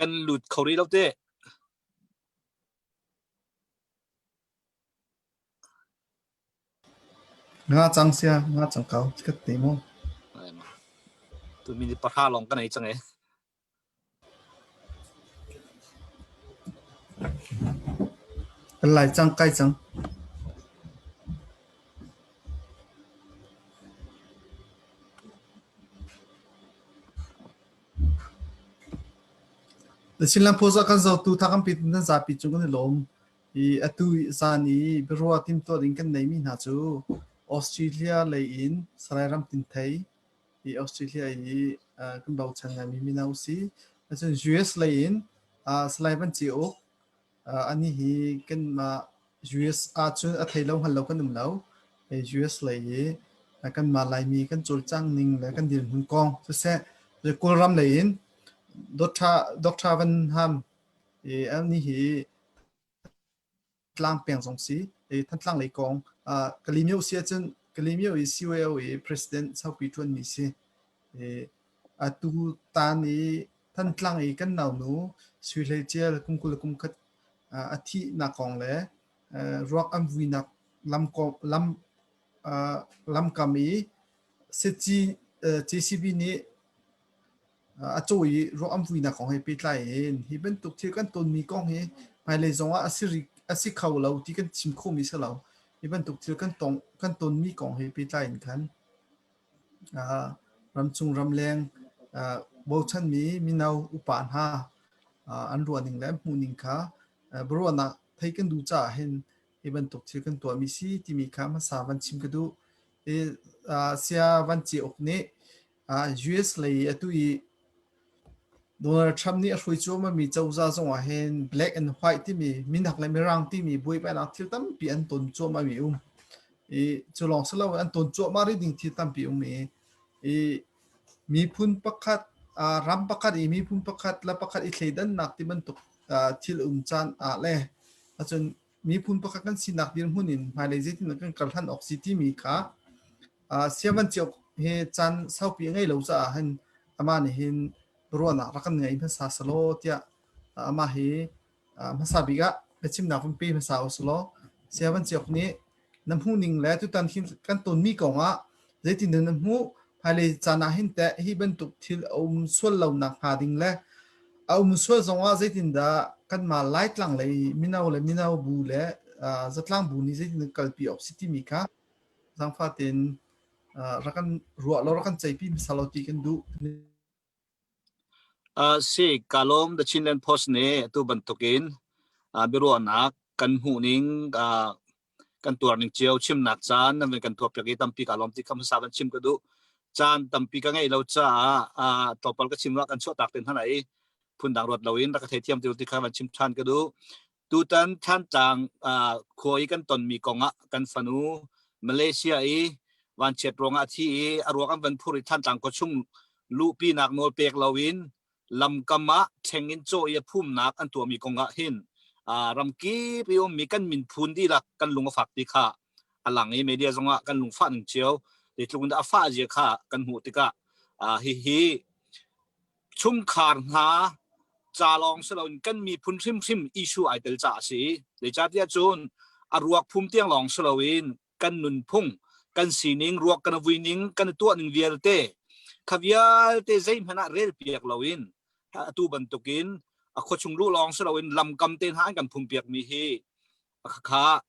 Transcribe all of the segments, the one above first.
Kan lut kho rih lo teh. Nga cang sia, nga cang ko. Ka te mu. Tu minute pahra lawng kan ei cang e. Kan lai cang kai cang. Na Chinland Post ah kan zohtu tha kan pi nan zapi cung kan i lawm. I atu zan i biaruah timtuah ding kan neimi hna cu Australia lei in Salai Ram Tin Thei i Australia i kan bochan ngaimi mino si. Cun US lei in Salai Van Ci Uk Anih hi kanmah US ahcun a thei lo hngal lo kan um lo. US lei i kanmah Laimi kan cawlcang ning le kan dirhmun kong siseh, Kawlram lei in Doctor Van Ham i anih hi tlang peng zong si, Thantlang lei kong Kalemyo si ahcun Kalemyo i CYO i President saupi ṭuanmi si. Atu tan i Thantlang i kan naunu Sui Hlei Cial kum 20 le kum khat a thihnak kong le ruak an vuinak lamkam i JCB nih a caw i ruak an vuinak kong he pehtlai in hi bantuk thil kan tonmi kong hi hmailei zong ah a si kho lo ti kan chim khawhmi si lo. Hi bantuk thil kan tonmi kong he pehtlai in khan Ramchung ramleng bochanmi mino upa hna an ruahning le an hmuhning kha biaruahnak theih kan duh caah hin hi bantuk thil kan tuahmi si timi kha hmasa van chim ka duh. Saya Van Ce Uk nih US lei atu i Donald Trump nih a hruai cuahmahmi cozah zongah hin black and white timi minak le mirang timi buaibainak thil tampi an ton cuahmahmi um. I cu lawng si loin an ton cuahmah rih ding thil tampi um i, i miphun pakhat ram pakhat i miphun pakhat le pakhat i thleidannak ti bantuk thil um caan ah le acun miphun pakhat kan sinak dirhmun in hmailei zeitin kan kal hlan awk si timi kha siavan cio he caan saupi a ngei lo caah hin amah nih hin ruahnak rak kan ngei hmasa selaw tiah amah hi hmasa bik ah biachimnak vun pe hmasa u selaw siavan ciok nih na hmuh ning le tutan hin kan tonmi kong ah zeitin na hmuh hmailei caan ah hin teh hi bantuk thil a um sual lo nak hnga ding le a um sual zong ah zeitindah kanmah Laitlang lei mino le mino bu le zatlang bu nih zeitin kalpi awk si timi kha zaangfah tein rak kan ruah lo rak kan ceihpi hmasa lo ti kan duh. Si, ka lawm The Chinland Post nih atu bantukin biaruahnak kan hmuhning kan tuar ning cio chimnak caan nan kan tuah piak i tampi ka lawm ti kha hmasa van chim ka duh. Caan tampi ka ngeih lo caah tlawmpal ka chim kan chuah tak ten hna i phundang ruat loin rak ka theithiam ti ti kha van chim than ka duh. Tutan Thantlang khua i kan tonmi kongah kan fanu Malaysia i vanchiat ruangah a thi i a ruak an van phur i Thantlang khua chung luhpinak nawl pek loin lamkam ah ṭheng in caw i a phumnak an tuahmi kongah hin ramkip i ummi kan minphun dihlak kan lung a fak ti kha a lang i media zongah kan lungfah ning cio zeitluk in dah a fah zia kha kan hmuh tikah hihi chungkhar hna ca lawng si loin kan miphun hrimhrim issue ai tel caah a si. Zeicahtiah cun a ruak phum tiang lawng si loin kan nunphung, kan sining, ruak kan vui ning, kan tuah ning vialte kha vialte zeihmanh ah rel piak loin atu bantukin a khuachung luh lawng si loin lamkam te hna an kan phum piak mi hi kha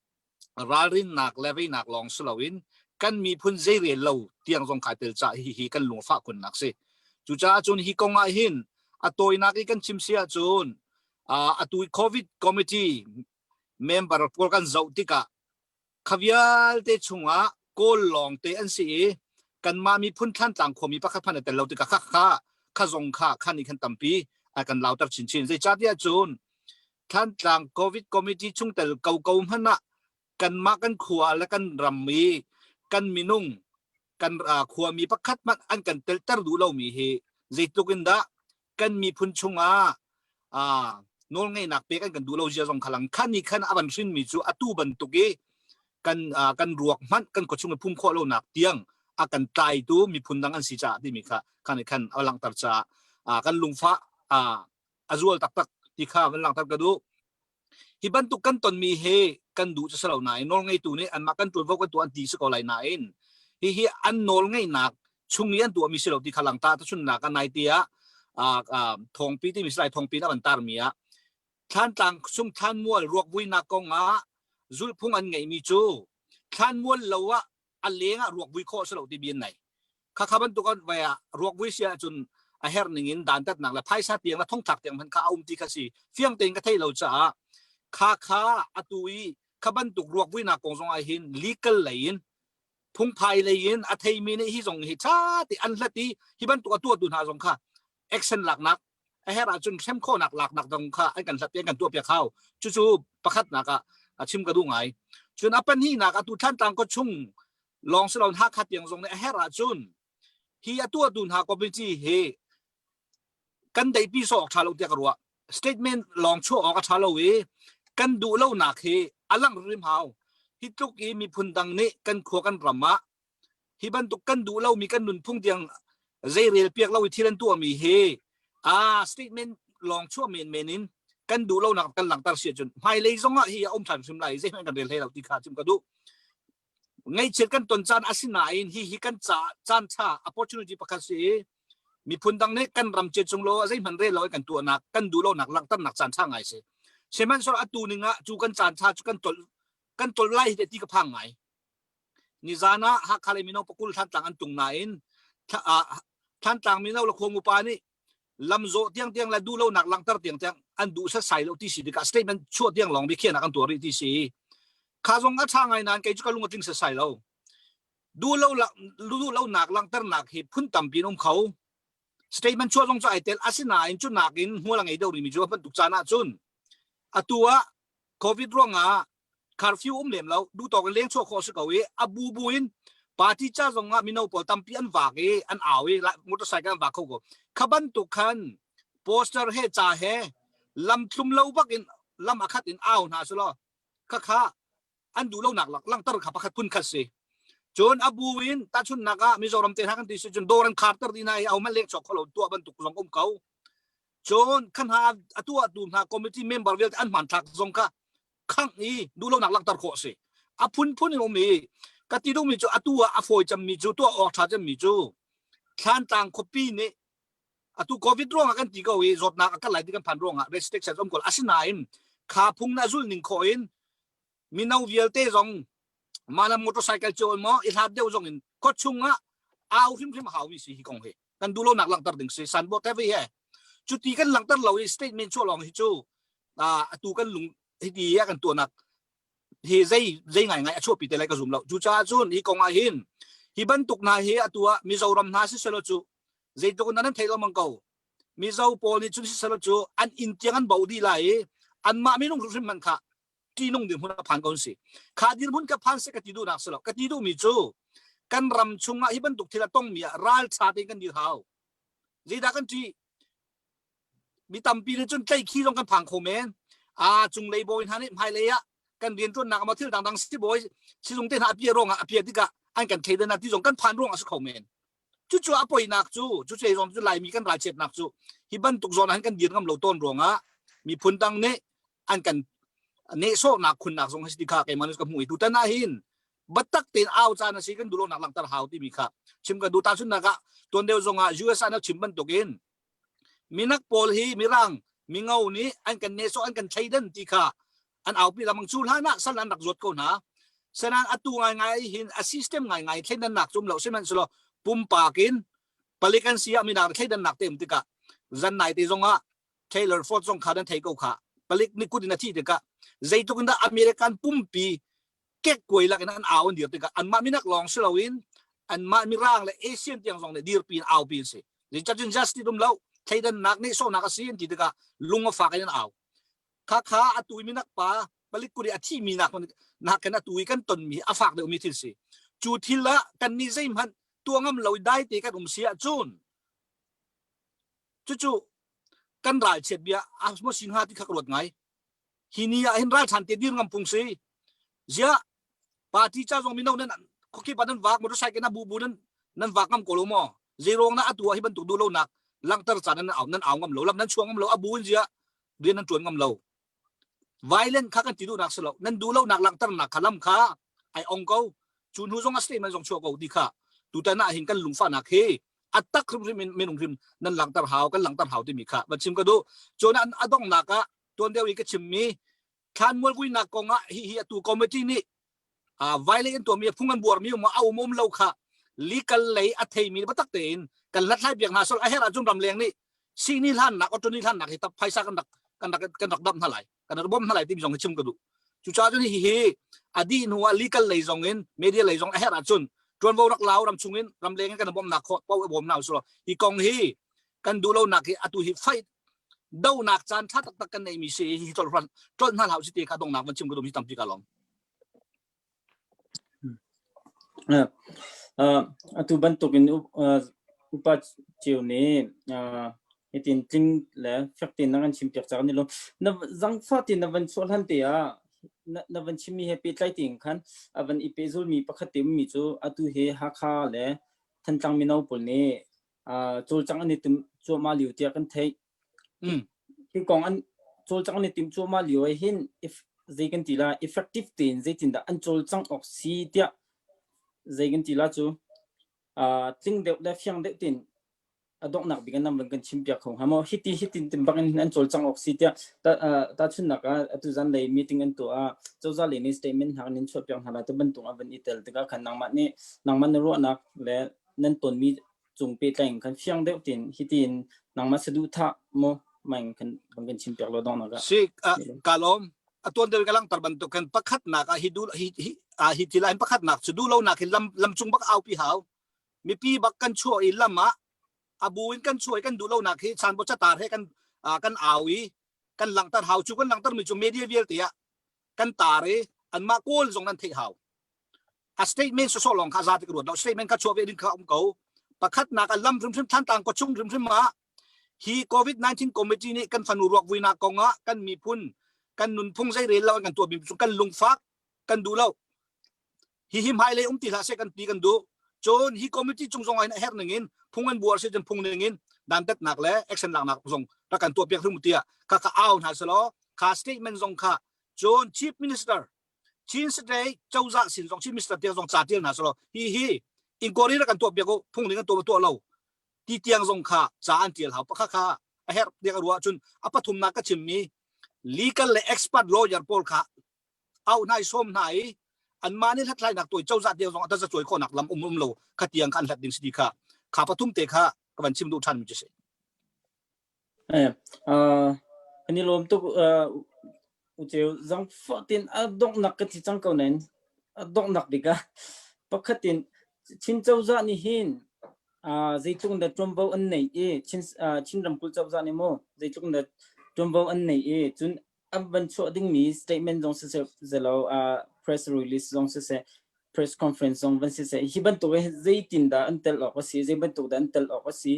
ralrinnak le veinak lawng si loin kan miphun zeirel lo tiang zong kai tel ca hi hi kan lungfah kunnak si. Cucaah cun hi kong ah hin a tawinak i kan chim si ahcun atu COVID committee member pawl kan zoh tikah kha vialte chungah Kawl lawng te an si i kanmah miphun Thlantlang khuami pakhat hmanh a tel lo tikah kha kha kha zong kha kha nih khan tampi a kan lauter chinchin. Zeicahtiah cun Thantlang COVID committee chungtel koko hmanh ah kanmah kan khua le kan ram i kan minung Kan khuami pakhat hmanh an kan telter duh lomi hi zeitluk in dah kan miphun chungah nawlngeihnak pek an kan duh lo zia zong khalang khan ni khan a van hrinmi cu atu bantuk i kan kan ruak hmanh kan khuachung i phum khawh lonak tiang a kan tlaitu miphun dang an si caah timi kha khan khan a langhter caah kan lungfah a zual taktak ti kha van langhter ka duh. Hi bantuk kan tonmi hi kan duh cu si lo nain nawlngeitu nih anmah kan ṭuanvo kan tuah an ti si ko lai nain hihi an nawlngeihnak chung i an tuahmi si lo ti kha langta tahchunhnak ah naite ah thawngpi timi si lai thawngpi in a van tarmi ah Thlantlang chung thlanmual ruakvuinak kong ah zulhphung an ngeihmi cu thlanmual lo ah a leng ah ruakvui khawh si lo ti bi an nei. Khakha bantuk an vai ah ruakvui si ahcun a herh ning in dantatnak le phaisa tiang le thongthlak tiang hmanh kha a um ti kha si fiang tein ka thei lo caah kha kha atu i kha bantuk ruakvuinak kong zong ah hin legal lei in phungphai lei in a theimi nih hi zong hi tha ti an hlat i hi bantuk a tuahtu hna zong kha action laknak a herh ahcun hrem khawhnak laknak dong kha an kan hlat an kan tuahpiak hau. Cucu pakhatnak ah a chim ka duh ngai. Cun a pahnihnak atu Thlantlang khua chung lawng si loin Hakha tiang zong nih a herh ahcun hi a tuahtu hna committee hi kan daihpi sawh awk ṭha lo tiah ka ruah. Statement lawng chuah awk a ṭha lo i kan duh lonak hi a langh rim hau. Hi tluk i miphun dang nih kan khua kan ram ah hi bantuk kan duh lomi kan nunphung tiang zei rel piak lo i thil an tuahmi hi a statement lawng chuah menmen in kan duh lonak kan langhter si ahcun hmailei zong ah hi a um ṭhan hrim lai, zeihmanh kan rel hlei lo ti kha chim ka duh. Ngaihchiat kan ton caan a si nain hi hi kan ca caan ṭha opportunity pakhat si i miphun dang nih kan ram cia cung lo zeihmanh rel lo in kan tuahnak kan duh lonak langhternak caan ṭha ngai si. Sihmanhsehlaw atu ning ah cu kan caan ṭha cu kan tol kan tol lai hi ti ka phang ngai. Nizan ah Hakha lei mino pakul Thlantlang an tung nain Thlantlang mino le khuang upa nih lamzawh tiangtiang le duhlonak langhter tiangtiang an duh setsai lo ti si tikah statement chuah tiang lawng biakhiahnak an tuah rih ti si. Kha zong a ṭha ngai nain kei cu ka lung a tling setsai lo. Duhlo duhlonak langhternak hi phun tampi in um kho. Statement chuah zong cu ai tel, asinain cu nakin hmual a ngei deuh rihmi cu a bantuk caan ahcun atu ah COVID ruangah curfew um lem lo, duhtawk in leng chuah khawh si ko i a bu bu in party ca zong ah mino pawl tampi an vak i an au i motorcycle an vak kho ko. Kha bantuk khan poster he ca he lam thlum lo bak in lam a khat in au hna selaw kha kha an duh lonak langhter kha pakhat phun khat si. Cun a bu in tahchunhnak ah Mizoram te hna kan ti si cun dawr an kharter dih hna i au man leng chuak kho lo tuah bantuk zong um ko. Cun khan hna a tuahtu hna committee member vialte an hmanthlak zong kha khangh i duhlonak langhter khawh a si. A phunphun in um i ka ti duhmi cu atu ah a fawi cemmi cu tuah awk ṭha cemmi cu Thlantlang khuapi nih atu COVID ruangah kan ti ko i zawtnak a kal lai ti kan phan ruangah restrictions um ko. Asinain kha phung na zulh ning khawh in mino vialte zong malam motorcycle cio maw i hlat deuh zong in khuachung ah au hrimhrim a haumi si. Hi kong hi kan duhlonak langhter ding si sanbawt he he cuti kan langhter lo i statement chuah lawng hi cu atu kan lung hiti a kan tuahnak hi zei zei ngai ngai a chuahpi te lai ka zum lo. Cucaah cun hi kong ah hin hi bantuk hna hi atu ah Mizoram hna si selaw cu zeitluk in nan theih lo mang ko. Mizo pawl nih cun si selaw cu an inn tiang an bo dih lai i anmah minung hrimhrim hmanh kha ṭihnung dirhmun a phan ko an si. Kha dirhmun ka phan se ka ti duhnak si lo. Ka ti duhmi cu kan ram chungah hi bantuk thil a tongmi ah ralṭha tein kan dir hau. Zeidah kan ṭih? Mi tampi nih cun tlaihkhih zong kan phang kho men. A cunglei bawi hna nih hmailei ah kan rianṭuannak ah thil dangdang sibawi sizung te hna a pia ruangah a pia tikah an kan thleidan ti zong kan phan ruangah a si kho men. Cucu a poinak cu cucu zawn cu Laimi kan ralchiatnak cu hi bantuk zawn ah hin kan dir ngam lo tawn ruangah miphun dang nih an kan nehsawhnak khunnak zong si ti kha keimah nih ka hmuh i tutan ah hin biatak tein au caan a si, kan duhlonak langhter hau timi kha chim ka duh. Tahchunhnak ah tuan deuh zong ah US ah na chim bantukin minak pawl hi mirang mingo nih an kan nehsawh an kan thleidan ti kha an aupi lamang. Cu hlan ah sal an rak zuat ko hna. Senan atu ngaingai hin a system ngaingai thleidannak cu um lo, sihmanhsehlaw pumpak in palik an si ah minak thleidannak te um tikah zan nai te zong ah Taylor Ford zong kha nan thei ko kha palik nih kut in a thih tikah zeitluk in dah American pumpi kekkuai lak in an au an dir tikah anmah minak lawng si loin anmah mirang le Asian tiang zong nih dirpi in aupi an si. Zeicahcun justice um lo, thleidannak nih sawhnak a si an ti tikah lung a fak in an au. Kha kha atu i minak pa palik kut i a thimi nak nakin atu i kan tonmi a fak deuhmi thil si. Cu thil ah kan nih zeihmanh. Tuah ngam lo i dai te kan um si ahcun cucu kan ralchiat bia a maw sin hnga ti kha ka ruat ngai. Hi ni ah hin ralchan te dir ngam phung si. Ziah party ca zong mino nan khuakip ah nan vak motorcycle na bu bu nan nan vak ngam ko lo maw? Zeiruang na atu ah hi bantuk duh lonak langhter caan nan au nan au ngam lo lam nan chuang ngam lo a bu in ziah rian nan tuan ngam lo. Violent kha kan ti duhnak si lo. Nan duh lonak langhternak kha lam kha ai ong ko. Cu hnu zong a statement zong chuah ko ti kha tutan ah hin kan lungfahnak hi a tak hrimhrim in minung hrim nan langhter hau kan langhter hau timi kha van chim ka duh. Cun a donghnak ah tuan deuh i ka chimmi thlanmual vuinak kong ah hi hi atu committee nih violate an tuahmi phung an buarmi um a um um lo kha legal lei a theimi biatak tein kan hlathlai piak hna sol a herh ahcun ramleng nih sihni hlannak attorney hlannak hi tap phaisa kan rak kan rak kan rak dap hna lai kan rak bawmh hna lai timi zong hi chim ka duh cucaah cun hi hi a dih hnu ah legal lei zong in media lei zong a herh ahcun tuanvo rak lau ram chung in ramleng in kan bawmhnak khawh paoh bawm hna usulaw hi kong hi kan duh lonak hi atu hi fight donak caan tha taktak kan neimi si hi tlolh tlolh hna hlah si te kha dongnak van chim ka dum hi tampi ka lawm. Atu bantukin upa cio nih hitin tling le fek tein na kan chimpiak caah kan i lawm. Na zangfah tein na van chuah hlan te ah na van chimmi he pehtlai tein khan a van i pehzulmi pakhat te ummi cu atu hi Hakha le Thantlang mino pawl nih cawlcangh an i timh cuahmah lio tiah kan theih. Hi kong an cawlcangh an i timh cuahmah lio ah hin if zei kan ti la effective tein zeitindah an cawlcangh awk si tiah zei kan ti la cu tling deuh le fiang deuh tein a donghnak bik in nan van kan chimpiak kho hnga maw? Hiti hitin tim bak in an cawlcangh awk si tiah tahchunhnak ah atu zanlei meeting an tuah ah cozah lei nih statement hna in chuahpiak hna lai ti bantuk an van i tel tikah khan nangmah nih nangmah na ruahnak le nan tonmi cung pehtlai in khan fiang deuh tein hitin nangmah saduhthah maw maing kan kan kan chimpiak lo donghnak ah. Si ka lawm. A tuan deuh ka langhter bantuk khan pakhatnak ah hi du hi hi hi thil ah hin pakhatnak cu duh lonak hi lam lam cung bak aupi hau. Mipi bak kan chuah i lam ah a bu in kan chuah i kan duh lonak hi chanbo catar he kan kan au i kan langhter hau cu kan langhter mi cu media vialte ah kan tar i anmah kawl zong nan theih hau a statement sawsawh lawng kha za ti ka ruat lo statement kha chuah ve ding kha um ko pakhatnak a lam hrimhrim Thantlang khuachung hrimhrim ah hi COVID-19 committee nih kan fanu ruak vuinak kong ah kan miphun kan nunphung zei rel lo kan tuah mi kan lungfak kan duh lo hihi hmailei um ti hlah seh kan ti kan duh cun hi committee cung zong ah hin a herh ning in phung an buar si cun phung ning in dantatnak le action laknak zong rak kan tuah piak hrim tiah kha ka au hna selaw kha statement zong kha cun chief minister Chin State cozah sin zong chief minister tiang zong ca tial hna selaw hi hi inquiry rak kan tuah piak u phung ning an tuah tuah lo ti tiang zong kha ca an tial hau pakha kha a herh tiang a ruah cun a pathumnak ka chimmi legal le expert lawyer pawl kha au hna i sawm hna i anmah nih hlathlainak tuah cozah tiang zong a cawi khawhnak lam um um lo kha tiang kha an hlat ding si ti kha kha pathum te kha ka van chim duh ṭhan mi cu si. Eh, kan i lawm tuk uceu zangfah tin a donghnak ka thi cang ko nain a donghnak bik ah pakhat in Chin cozah nih hin zeitluk dah ṭuanvo an nei i Chin Chin ramkulh cozah nih maw zeitluk dah ṭuanvo an nei i cun an van chuah dingmi statement zong siseh zelo uh, press release zong siseh press conference zong van siseh hi bantuk hi zeitin dah an tel awk a si zei bantuk dah an tel awk a si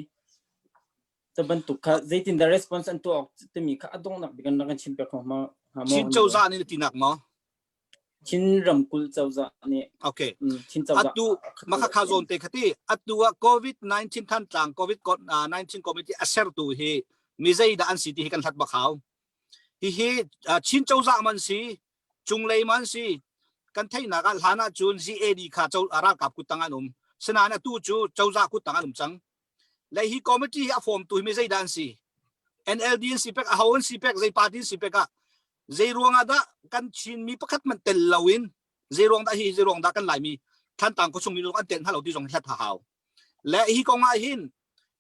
te bantuk kha zeitin dah response an tuah awk timi kha a donghnak bik an rak kan chim piak kho ma Chin cozah nih tinak maw Chin ramkulh cozah nih okay Chin cozah atu makha kha zone te khati atu ah covid-19 Thantlang covid-19 committee a sertu hi mi zei dah an si ti hi kan hlat bak hau Hihi Chin cozah man si, cunglei man si, kan theihnak ah hlan ahcun GAD kha ralkap kuttang an um. Sinain atu cu cozah kuttang an um cang. Le hi committee hi a form tu hi mi zeidah an si? NLD an si pek, aho an si pek, zei party an si pek ah zei ruang ah dah kan Chinmi pakhat man tel loin zei ruang dah hi zei ruang dah kan Laimi Thantlang khuachung mi an tel hna lo ti zong hlat hau. Le hi kong ah hin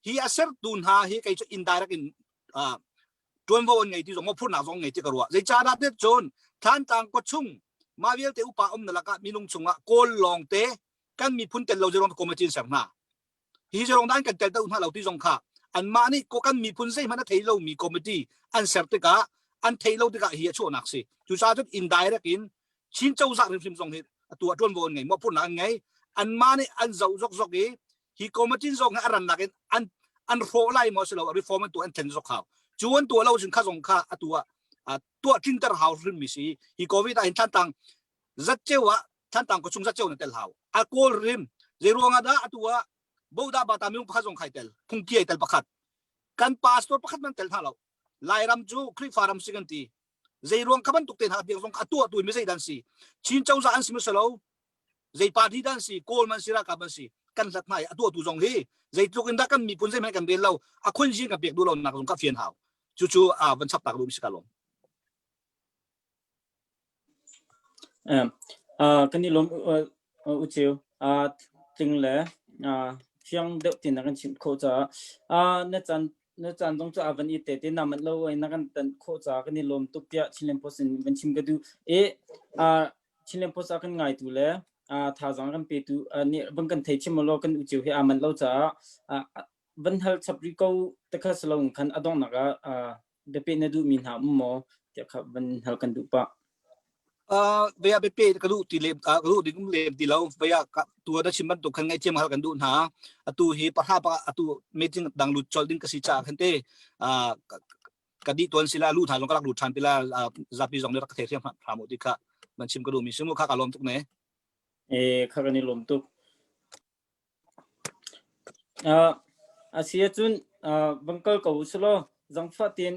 hi a sertu hna hi kei cu indirect in ṭuanvo an ngei ti zong mawhphurhnak zong ngei ti ka ruah. Zeicahdah tiah cun Thantlang khuachung mah vialte upa um na lakah minung chungah Kawl lawngte kan miphun tel lo zeirong committee an ser hna. Hi zeirong dah an kan tel deuh hna lo ti zong kha anmah nih ko kan miphun zeihmanh a thei lomi committee an ser tikah an thei lo tikah hi a chuahnak si. Cucaah cun indirect in Chin cozah hrimhrim zong hi atu ah ṭuanvo an ngei, mawhphurhnak an ngei. Anmah nih an zoh zokzok i. Hi committee zong hi a rannak in an an hrawh lai maw si lo reform an tuah an thlen zok hau. Cu an tuah lo cun kha zong kha atu ah tuah tlinter hau hrim mi si. Hi COVID ah hin Thantlang zatceu ah Thantlang ko chung zatceu na tel hau. A kawl rim zei ruangah dah atu ah boda bata minung pakhat zong khai tel phungki ai tel pakhat kan pastor pakhat man tel hna lo Lairam cu Khrihfa ram si kan ti zei ruang kha bantuk te hna biak zong a tuah tu mi zei dan si Chin cozah an si ma lo zei party dan si Kawl man si ralkap man si kan hlat hna i a tuahtu zong hi zeitluk in dah kan miphun zeihmanh kan rel lo a khun zing kan pek duh lo nak zong ka fian hau cucu a van chap tak duh mi si ka lawm. Kan i lawm u Ceu. Tling le fiang deuh tin na kan chimh khawh caah na caan na caan zong cu a van i te te na manh lo ai na kan tan khawh caah kan i lawm tuk tiah Chinland Post in van chim ka duh. E Chinland Post a kan ngaitu le thazaang kan petu nih van kan thei chim law kan u Ceu hi aa manh lo caah van hal chap rih ko te kha si lo khan a donghnak ah biapeh na duhmi hna um maw tiah kha van hal kan duh pah. Uh, vea biape ka duh ti lem ka duh ding um lem ti lo vea ka tu na chim bantuk khan ngai thiam hal kan duh hna atu hi pahra pa atu meeting dang lut chol ding ka si cha khan te ka di tuan sila lu tha long ka rak lut than pila zapi zong ne rak thei thiam hram ti kha man chim ka duh mi simu kha ka lom tuk ne. E kha kan i lom tuk. A si ahcun van kal ko u sih law zangfah tein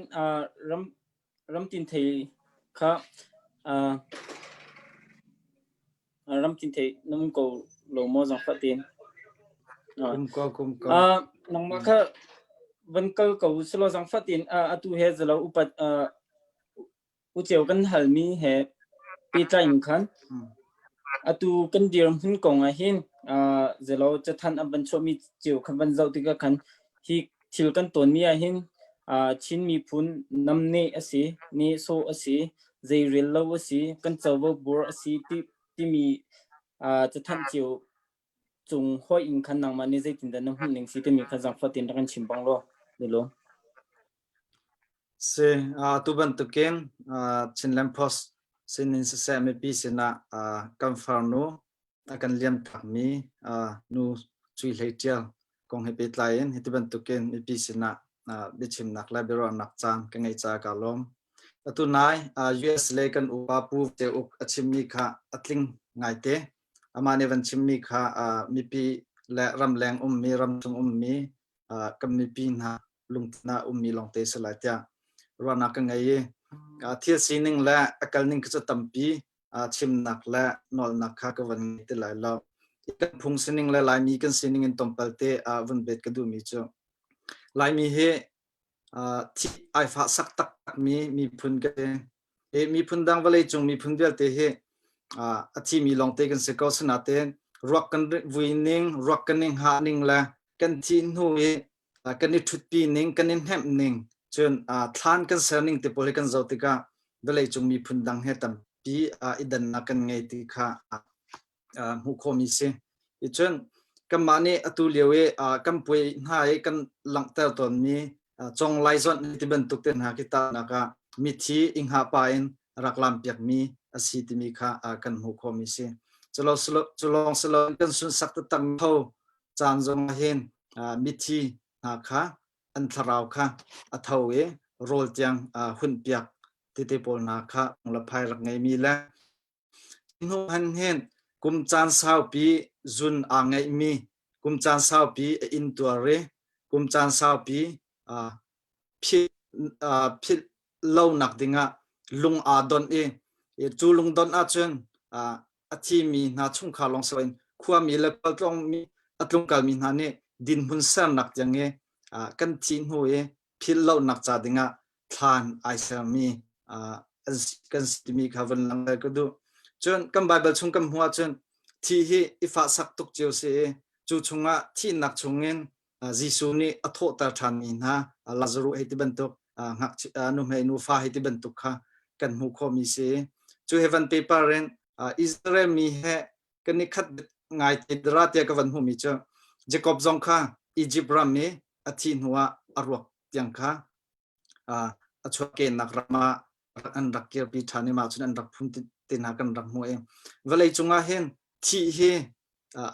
ram ramtin thei kha ramtin thei na um ko lo maw zangfah tein? Kum ko, kum ko. Nangmah kha van kal ko u sih law zangfah tein atu he zalo upat Uceu kan halmi he pehtlai in khan atu kan dirhmun kong ah hin zelo cathanh an van chuahmi cio khan van zoh tikah khan hi thil kan tawnmi ah hin Chin miphun namneh a si, nehsawh a si, zeirel lo a si, kan covo bur a si ti, timi cathanh cio cung hawih in khan nangmah nih zeitindah na hmuh ning si timi kha zaangfah tein rak kan chim bang law. Lilo. Si, atu bantukin Chinland Post sinin siseh mipi sinah kan farnu a kan liamtakmi nu Cui Hlei Ṭial kong he pehtlai in hiti bantukin mipi sinah biachimnak le biaruahnak caan ka ngeih caah kaa lawm. Atu nai US le kan upa Pu Te Uk a chimmi kha a tling ngaite. Amah nih van chimmi kha mipi le ramleng ummi, ramchung ummi kan mipi hna lungthin ah ummi lawngte si lai tiah ruahnak ka ngei i thil sining le a kalning khi cu tampi chimnak le nawlnak kha ka van ngei ti lai lo. Kan phung sining le Laimi kan sining in tlawmpal te vun bet ka duhmi cu Laimi hi thih ai fah sak taktakmi miphun ka si. Hi miphun dang vawleicung miphun vialte hi a thimi lawngte kan si ko. Sinain ruak kan vui ning, ruak kan i hngah ning le kan thih hnu i kan i ṭhutpi ning, kan i hnemh ning, cun thlan kan ser ning te pawl hi kan zoh tikah vawleicung miphun dang he tampi i dannak kan ngei ti kha hmuh khawhmi si. Cun kanmah nih atu lio i kan puai hna i kan langhter tawnmi conglai zawnh ti bantuk te hna khi tahnak ah mithi i hngah pah in rak lampiakmi a si timi kha kan hmuh khawhmi si. Cu lawng si lo kan sunsak taktak tho caan zong ah hin mithi hna kha an thlarau kha a tho i rawl tiang hunpiak tete pawl hna kha phai rak ngeimi le hnu han hin kum caan saupi zun aa ngeihmi kum caan saupi a intuar i kum caan saupi philh philh lonak dingah lung aa donh i cu lungdonh ahcun a thimi hna chungkhar lawng si loin khuami le khualtlawngmi a tlungkalmi hna nih dinhmun sernak tiang i kan thih hnu i philh lonak ca dingah thlan ai sermi kan si timi kha van langhter ka duh. Cun kan Baibal chung kan hmuh ahcun thi hi i fahsak tuk cio si i cu chungah thihnak chungin Jesuh nih a thawhter ṭhanmi hna Lazaruh hei ti bantuk nuhmei nufa hei ti bantuk kha kan hmuh khawhmi si. Cu he van paper in Israel mi he kan i khat ngai te dara tiah ka van hmuhmi cu Jacob zong kha Egypt ram i a thih hnuah a ruak tiang kha a chuahkehnak ram ah an rak kirpi ṭhan i mah cun an rak phum ti hna kan rak hmuh i vawlei cungah hin thih hi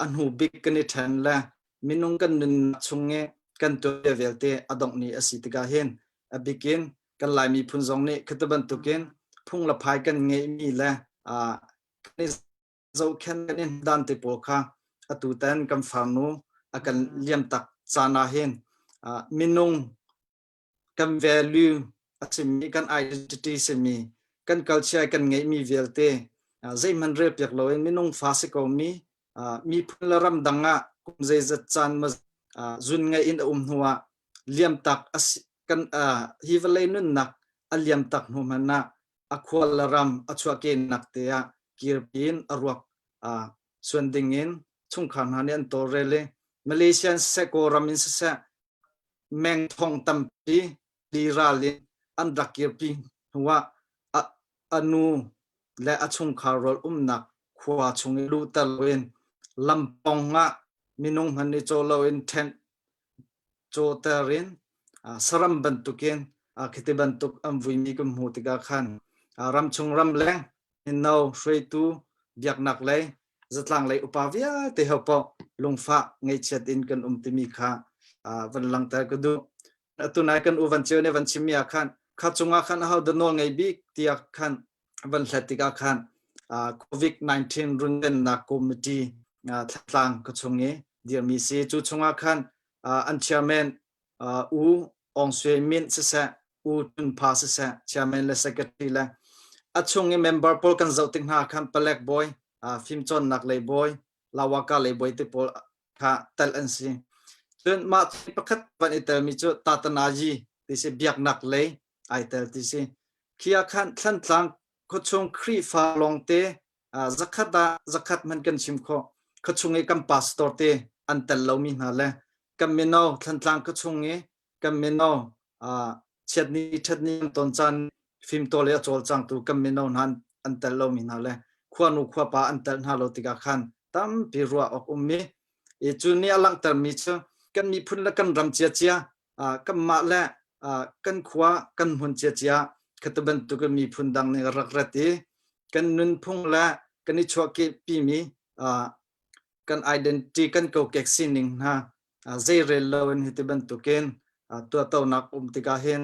a hnu bik kan i ṭhen le Minung kan nunnak chung i kan tuanbia vialte a dongh ni a si tikah hin a bikin kan Lai miphun zong nih khata bantukin phung le phai kan ngeihmi le kan i zohkhenh kan i dan te pawl kha atu tan kan farnu a kan liam tak caan ah hin minung kan value a simi kan identity simi kan culture kan ngeihmi vialte zeihmanh rel piak loin minung fa si ko mi miphun le ram dang ah kum zeizat caan ma zun ngai in a um hnu ah liam tak kan hi vawlei nunnak a liam tak hnu hmanh ah a khual le ram a chuahkehnak te ah kirpi in a ruak suan ding in chungkhar hna nih an tawlrel i Malaysia in siseh Kawlram in siseh meng thong tampi ral in an rak kirpi hnuah a nu le a chungkhar rawl umnak khua chung i luhter loin lampong ah minung hmanh nih caw loin ṭhen cawter in saram bantukin khiti bantuk an vuimi kan hmuh tikah khan ramchung ramleng mino hruaitu biaknak lei zatlang lei upa vialte ho paoh lungfah ngaihchiat in kan um timi kha van langhter ka duh. Atu nai kan u van ceu nih van chimmi ah khan kha cungah khan aho dah nawl ngei bik tiah khan van hlat tikah khan COVID-19 runvennak committee thlatlang ka chung i dirmi si. Cu chungah khan an chairman U Aung Swe Mint siseh, U Tun Pha siseh, chairman le secretary le a chung i member pawl kan zoh tik hna khan palek bawi, fimcawnnak lei bawi, lawaka lei bawi te pawl kha tel an si. Cun mah pakhat van i telmi cu tatanaji ti si biaknak lei ai tel ti si. Khi ah khan Thlantlang khuachung Khrihfa lawngte zakhat ah zakhat hmanh kan chim khawh. Khuachung i kan pastor te an tel lomi hna le kan mino Thlantlang khuachung i kan mino chiatni ṭhatni an ton caan fimtawl i a cawlcangtu kan mino hna an tel lomi hna le khuanu khuapa an tel hna lo tikah khan tampi ruah awk ummi i cu nih a langhtermi cu kan miphun le kan ram ciacia kanmah le kan khua kan hmun ciacia khata bantuk in miphun dang nih rak rat i kan nunphung le kan i chuahkehpimi kan identity kan kokek sining hna zeirel loin hiti bantukin tuahtonak um tikah hin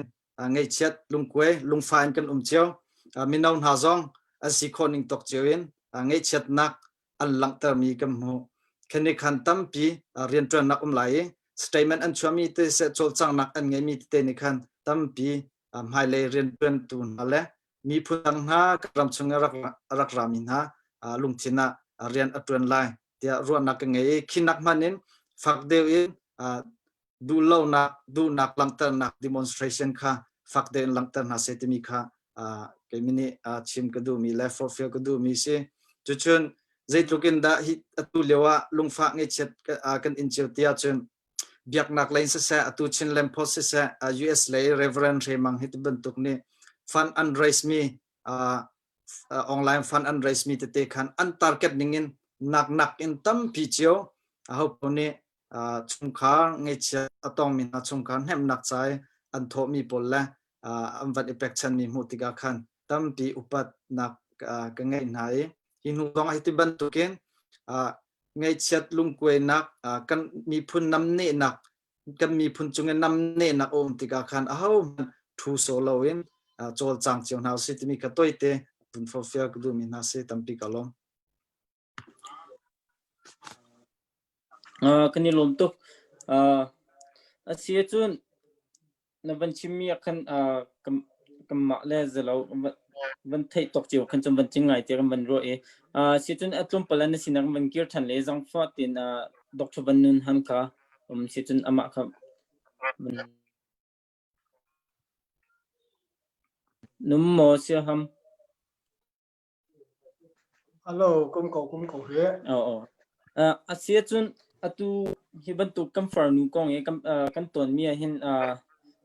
ngaihchiat lungkuai lungfa in kan um cio. Mino hna zong an si khawh ning tawk cio in ngaihchiatnak an langhtermi kan hmuh. Khani khan tampi rianṭuannak um lai i statement an chuahmi te seh cawlcanghnak an ngeimi tete nih khan tampi hmailei rianṭuantu hna le miphun dang hna ram chung i rak rami hna lungthin ah rian a ṭuan lai tiah ruahnak ka ngei i khinak hman in fak deuh in duhlonak duhnak langhternak demonstration kha fak deuh in langhter hna seh timi kha keimi nih chim ka duhmi le forhfial ka duhmi si. Cucun zeitluk in dah hi atu lio ah lungfah ngaihchiat kan in cio ti ahcun biaknak lei in siseh atu Chinland Post siseh US lei Reverend Hre Mang hi ti bantuk nih fund an raise mi online fund an raise mi tete khan an target ning in nak nak in tampi cio aho paoh nih chungkhar ngaihchia a tongmi hna chungkhar hnemhnak ca i an thawhmi pawl le an van i pekchanmi hmuh tikah khan tampi upatnak ka ngeih hna i hi hnu zong ah hiti bantukin ngaihchiat lungkuainak kan miphun namnehnak kan miphun cung i namnehnak a um tikah khan ahohmanh thu sawh loin cawlcang cio hna usih timi kha toite vun forfial ka duhmi hna si tampi ka lawm. Kan i lawm tuk. A si ahcun na van chimmi ah khan kanmah le zalo van theih tawk cio khan cun van cing ngai te kan van ruah i si cun a tlawmpal ah na sinak van kir ṭhan le zangfah tein Dr. Van Nun Han kha um si cun amah kha van num maw siaham Hello, kum ko kum ko he. Oh oh. A si ahcun atu hi bantuk kan farnu kong i kan kan tawnmi ah hin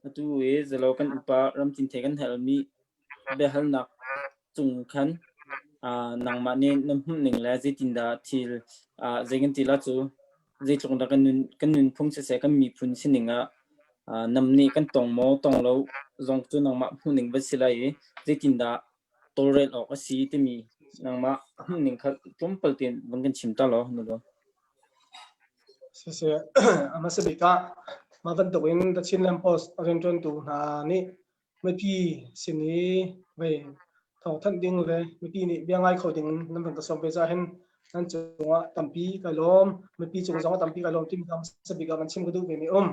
atu i zalo kan upa ramcin the kan halmi biahalnak cung khan nangmah nih na hmuh ning le zeitindah thil zei kan ti la cu zeitluk dah kan nun kan nunphung siseh kan miphun sining ah nam nih kan tong maw tong lo zong cu nangmah hmuh ning va si lai i zeitindah tawlrel awk a si timi nangmah hmuhning kha tlawmpal tein van kan chim ta law na law. Siseh, a hmasa bik ah mah bantukin The Chinland Post a rianṭuantu hna nih mipi sin i vei thawngthanh ding le mipi nih bia ngai kho ding nan van ka sawm ve caah hin nan cungah tampi kai lawm. Mipi cung zongah tampi kai lawm timi kha hmasa bik ah van chim ka duh ve mi um.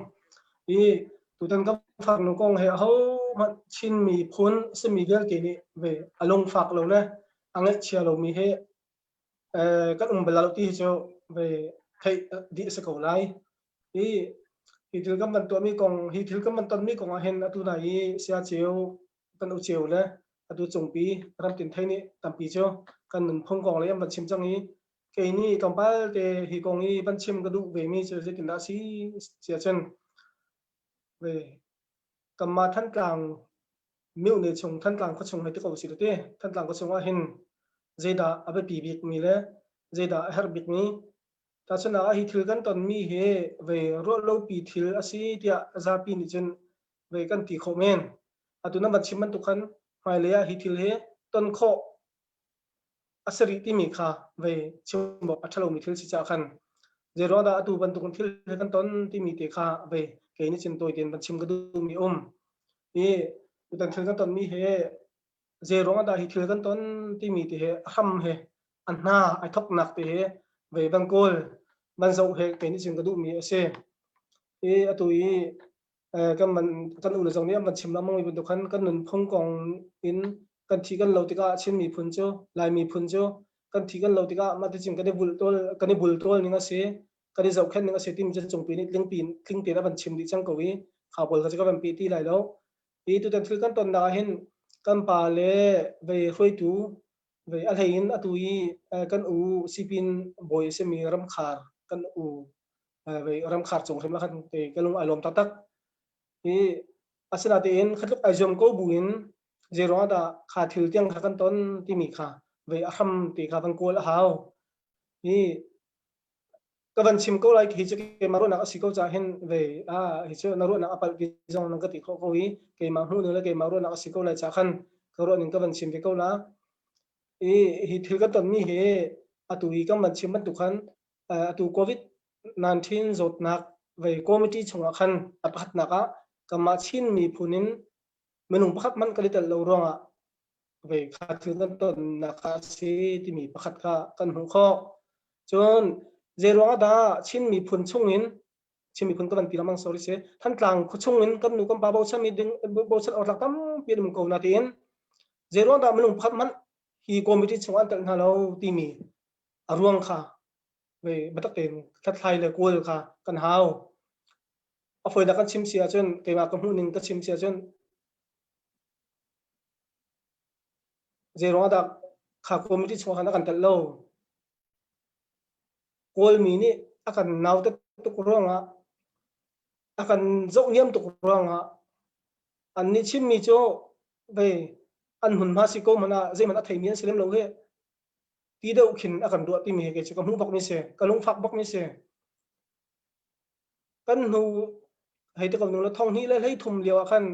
Hi tutan kan farnu kong he ahohmanh Chin miphun simi vialte nih ve a lungfak lo le a ngaihchia lomi he kan um bal lo ti hi cu ve theih dih a si ko lai. Hi hi thil kan van tuahmi kong hi thil kan van tonmi kong ah hin atu nai i sia ceu kan u ceu le atu cungpi ramtin thei nih tampi cu kan nunphung kong le an van chim cang i kei nih tlawmpal te hi kong i van chim ka duh ve mi cu zeitindah a si sia cun ve kanmah Thantlang myohne chung Thantlang khuachung hei ti ko si te Thantlang khuachung ah hin zeidah a biapi bik mi le zeidah a herh bik mi tahchunhnak ah hi thil kan ton mi hi ve ruah lopi thil a si tiah zapi nih cun ve kan ti khawh men atu na van chim bantuk khan hmailei ah hi thil hi ton khawh a si rih timi kha vei chim awk a ṭhalomi thil si caah khan zeiruang dah atu bantuk thil he kan ton timi te kha vei kei nih cun tawi tein van chim ka duhmi um. Hi tutan thil kan tonmi he zeiruang dah hi thil kan ton timi te he a hram he a hna ai thoknak te he vei van kawl van zoh he kei nih cun ka duhmi a si. Hi atu i kan man kan u le zong nih an van chim lengmang mi bantuk khan kan nunphung kong in kan thi kan lo tikah Chin miphun cu Lai miphun cu kan thi kan lo tikah mah ticun kan i bultawl kan i bultawl ning a si kan i zohkhenh ning a si timi cu cungpi nih tlingpi tling tein a van chim dih cang ko i kha pawl kha cu ka van pe ti lai lo hi tutan thil kan tonnak ah hin kan pa le vei hruaitu vei a hlei in atu i kan u sipin bawi a simi ramkhar kan u ramkhar cung hrim ah khan ka lung ai lawm taktak. Hi asinain khatluk ai zuam ko buin zeiruang ah dah kha thil tiang kha kan ton timi kha vei a hram ti kha van kawl a hau. Hi ka van chim ko lai hi cu keimah ruahnak a si ko caah hin vei a hi cu na ruahnak a palh ti zong nan ka ti khawh ko i keimah hmuh ning le keimah ruahnak a si ko lai caah khan ka ruah ning ka van chim ve ko la. I hi thil kan tonmi hi atu i kan van chim bantuk khan atu COVID-19 zawtnak vei committee chungah khan a pakhatnak ah kanmah Chin miphun in minung pakhat hmanh kan i tel lo ruangah vei kha thil kan tonnak kha a si timi pakhat kha kan hmuh khawh. Cun zeiruang ah dah Chin miphun chungin Chin miphun ka van ti lengmang sorry si Thantlang khuachung in kan nu kan pa bochan mi ding bochan awk tlak tampi an um ko na tiin zeiruang dah minung pakhat hmanh hi committee chungah an telh hna lo timi a ruang kha ve biatak tein hlathlai le kawl kha kan hau. A fawinak kan chim si ahcun keimah ka hmuh ning ka chim si ahcun zeiruang ah dah kha committee chungah khan a kan telh lo. Kawlmi nih a kan nautat tuk ruangah a kan zohniam tuk ruangah an nih chimmi cu vei an hmunhma si ko hmanh ah zeihmanh a theimi an si lem lo hi ti deuh khin a kan ruah timi hi kei cu ka hmuh bakmi si ka lungfak bakmi si kan hnu hei ti ko nu la thong hnih le hlei thum lio ah khan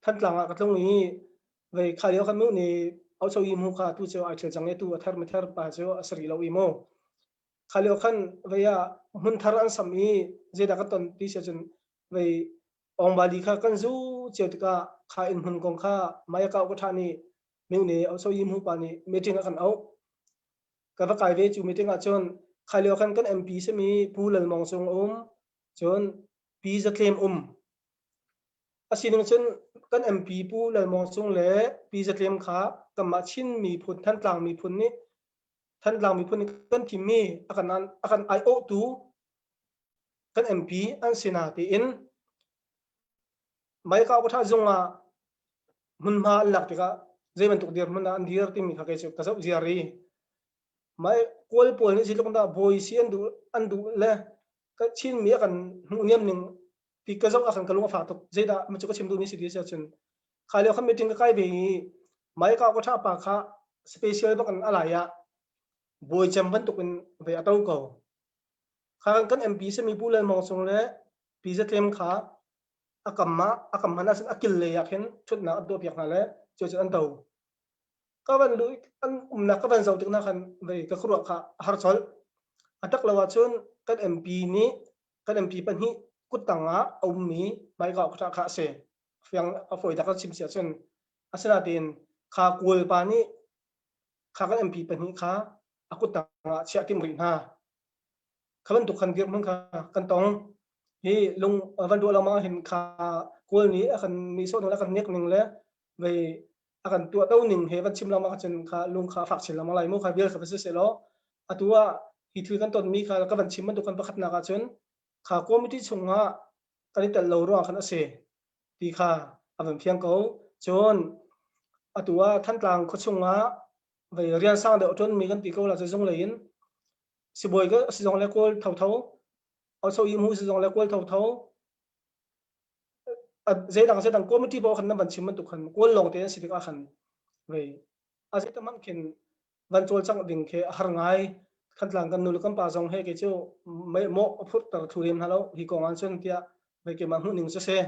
Thantlang ah ka tlung i vei kha lio khan mu ni au cho i mu kha tu cu ai thil cang i tu a thar mi thar pa cu a sari lo i mu kha lio khan vei ah hmun thar an sam i zeidah ka ton ti si cun vei ongbali kha kan zu cio tikah kha inn hmun kong kha maya ka ka tha nih Myu nih Osoyi mu pa nih meeting a kan auh. Ka va kai ve cu meeting ah cun kha lio khan kan MP simi Pu Lal Mawng Cung a um, cun Pi Zatlem um. A sining cun kan MP Pu Lal Mawng Cung le Pi Zatlem kha kanmah Chin miphun Thantlang miphun nih Thantlang miphun nih kan thimmi a kan a kan aiawhtu kan MP an si na tiin Maika Kutha zung ah hmunhma an lak tikah zei bantuk dirhmun ah an dir timi kha kei cu ka zoh ziar i mai kawl pawl nih zeitluk dah bawi si an duh an duh le ka Chinmi a kan hmuh niam ning ti ka zoh ah khan ka lung a fak tuk zeidah ma cu ka chim duhmi si ti si ahcun kha lio khan meeting ka kai ve i Maika Kutha pa kha special bak in a lai ah bawi cem bantuk in ve a to ko kha kan MP simi Pu Lal Mawng Sung le Pi Zatlem kha a kam ah a kam hmanh ah a kil lei ah khin ṭhutnak an tuahpiak hna le cu cu an to. Ka van lu an umnak ka van zoh tik na khan vei ka khuaruah kha a har colh. A tak lo ahcun kan MP nih Kan MP pahnih kuttang ah a ummi hmaika kha kha a si. Fiang a fawi tak chim si ahcun asinain kha Kawl pa nih kha kan MP pahnih kha a kuttang ah chiah tim rih hna. Kha bantuk khan dirhmun kha kan tong. Hi lung van ruah lengmang hin kha Kawl nih a kan nihsawh ning le a kan nek ning le vei a kan tuahto ning he van chim lengmang ahcun kha lung kha a fak chin lengmang lai mu kha vial kha va si sehlaw atu ah hi thil kan tonmi kha ka van chim bantuk kan pakhatnak ahcun kha committee chungah kan i tel lo ruang khan a si ti kha a van fiang ko. Cun atu ah Thantlang khuachung ah vei rian sang deuh ṭuanmi kan ti ko la cu zung lei in sibawi ka si zong le kawl thotho also i mu si zong le kawl thotho zeidang zeidang committee paoh khan nan van chim bantuk khan kawl lawng te an si tikah khan vei a zei hmanh khin van cawlcangh ding khi a har ngai. Thantlang kan nu le kan pa zong he kei cu mawh a phurhter thlu lem hna lo hi kong ah cun tiah vei keimah hmuh ning cu si.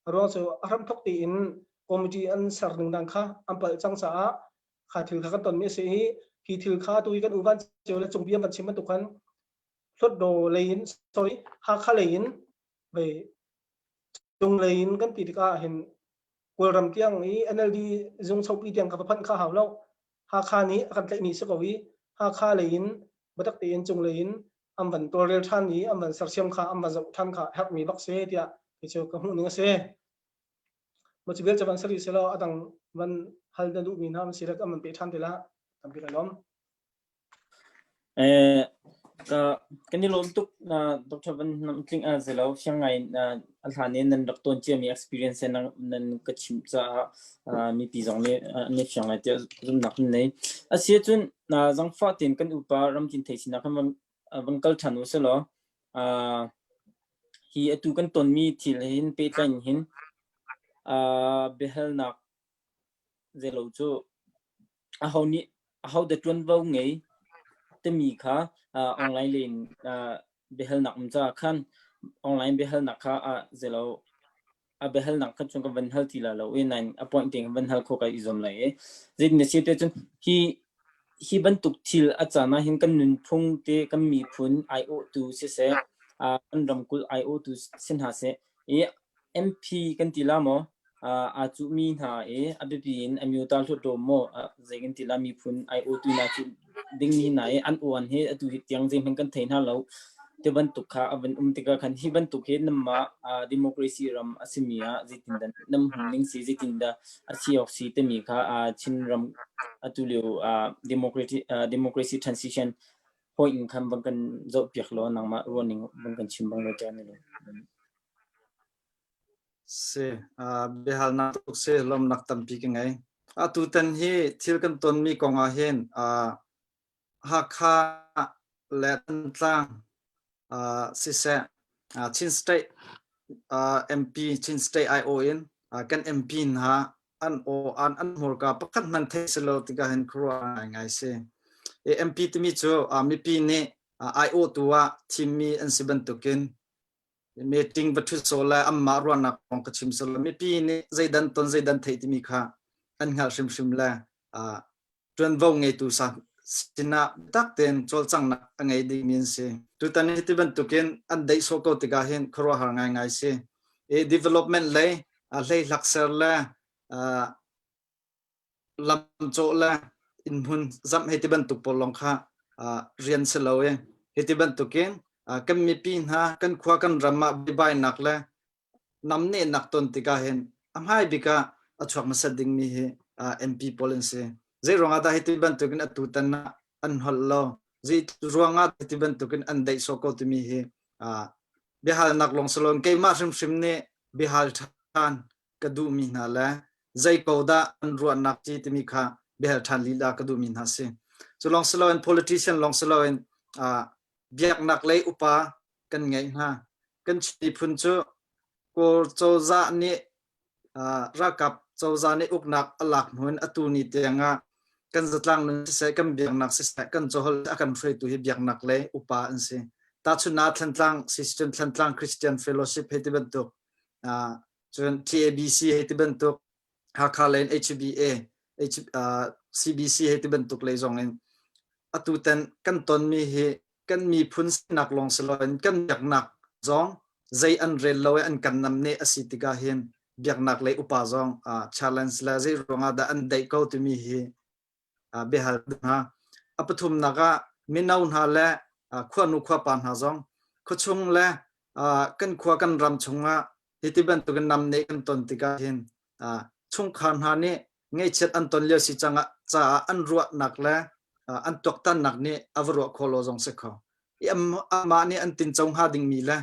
A ruang cu a hramthok tiin committee an ser ning dang kha an palh cang caah kha thil kha kan tonmi a si i hi thil kha tu hi kan uvan cio le cungpi an van chim bantuk khan Hlawtdaw lei in sorry Hakha lei in vei cung lei in kan ti tikah hin Kawlram tiang i NLD zung chopi tiang ka va phanh kha hau lo. Hakha nih a kan tlaihmi si ko i Hakha lei in biatak tein cung lei in an van tawlrel ṭhan i an van sersiam kha an van zoh ṭhan kha herhmi bak si tiah kei cu ka hmuh ning a si. Maw cu vial cu van sari selaw a dang van hal na duhmi hna an si le kan van pe ṭhan te la tampi ka lawm. Ka kan i lawm tuk Dr. Van Nam Tling a zelo fiang ngai a hlan in nan rak tawn ciami experience nan nan ka chimh caah mipi zong nih an i fiang lai tiah zumhnak kan nei. Asi ahcun zangfah tein kan upa ramtin thei sinak kan van van kal ṭhan u selaw hi atu kan tonmi thil hin pehtlaih in hin biahalnak Zeilo cu aho nih ahodah ṭuanvo ngei timi kha online lei in biahalnak um caah khan online biahalnak kha zeilo a biahalnak kha cun ka van hal ti lai lo i nain a point tein ka van hal khawh kai i zuam lai i zeitin a si te cun hi hi bantuk thil a caan ah hin kan nunphung te kan miphun aiawhtu siseh kan ramkulh aiawhtu si hna seh i MP kan ti la maw aa cuhmi hna i a biapi in Amyota Hluttaw maw zei kan ti la miphun aiawhtu hna cu dingmi hna i an uan hi atu hi tiang zeihmanh kan thei hna lo ti bantuk kha a van um tikah khan hi bantuk hi nanmah democracy ram a simi ah zeitindah nan hmuh ning si zeitindah a si awk si timi kha Chinram atu lio democracy democracy transition point in khan van kan zohpiak law nangmah ruahning van kan chim bang lo tiah ni lo. Si, biahalnak tuk si, lawmnak tampi ka ngei. Atutan hi thil kan tonmi kong ah hin Hakha le Thantlang siseh, Chin State MP, Chin State IO in kan MP hna an aw an an hmurka pakhat hmanh theih si lo tikah hin khuaruah ngaingai si. MP timi cu mipi nih aiawhtu ah thimmi an si bantukin meeting va ṭhut sawh le anmah ruahnak kong ka chim sawh le mipi nih zeidan ton zeidan theih timi kha an hngalh hrimhrim le ṭuanvo ngeitu sa sinah biatak tein cawlcanghnak a ngei dingmi an si. Tutan hi ti bantukin an deih sawh ko tikah hin khuaruahhar ngaingai si. I development lei hleihlak ser le lamcawh le innhmun zamh hei ti bantuk pawl lawng kha rian si lo i hi ti bantukin kan mipi hna kan khua kan ram ah buaibainak le namnehnak ton tikah hin a hmai bik ah a chuak hmasat dingmi hi MP pawl an si. Zei ruangah dah hi ti bantukin atu tan ah an holh lo? Zei ruangah hi ti bantukin an daih sawh ko timi hi biahalnak lawng si loin keimah hrimhrim nih biahal ṭhan ka duhmi hna le zei ko dah an ruahnak ti timi kha biahal ṭhan lila ka duhmi hna si. Cu lawng si loin politician lawng si loin biaknak lei upa kan ngeih hna. Kan Chin miphun cu Kawl cozah nih ralkap cozah nih uknak a lak hnu in atu ni tiang ah kan zatlang nun siseh, kan biaknak siseh, kan caholh a kan hruaitu hi biaknak lei upa an si. Tahchunhnak Thantlang System Thantlang Christian Fellowship hei ti bantuk cun TABC hei ti bantuk Hakha lei in HBA H, CBC hei ti bantuk lei zong in atu tan kan tonmi hi kan miphun sinak lawng si loin kan biaknak. zong zei an rel lo i an kan namneh a si tikah hin biaknak lei upa zong challenge le zei ruangah dah an daih ko timi hi biahal hna. A pathumnak ah mino hna le khuanu khuapa hna zong khuachung le kan khua kan ram chungah hi ti bantukin namneh kan ton tikah hin chungkhar hna nih ngaihchiat an ton lio si cang caah an ruahnak le an tuaktannak nih a va ruah khawh lo zong si kho. I amah nih an tinco hnga dingmi le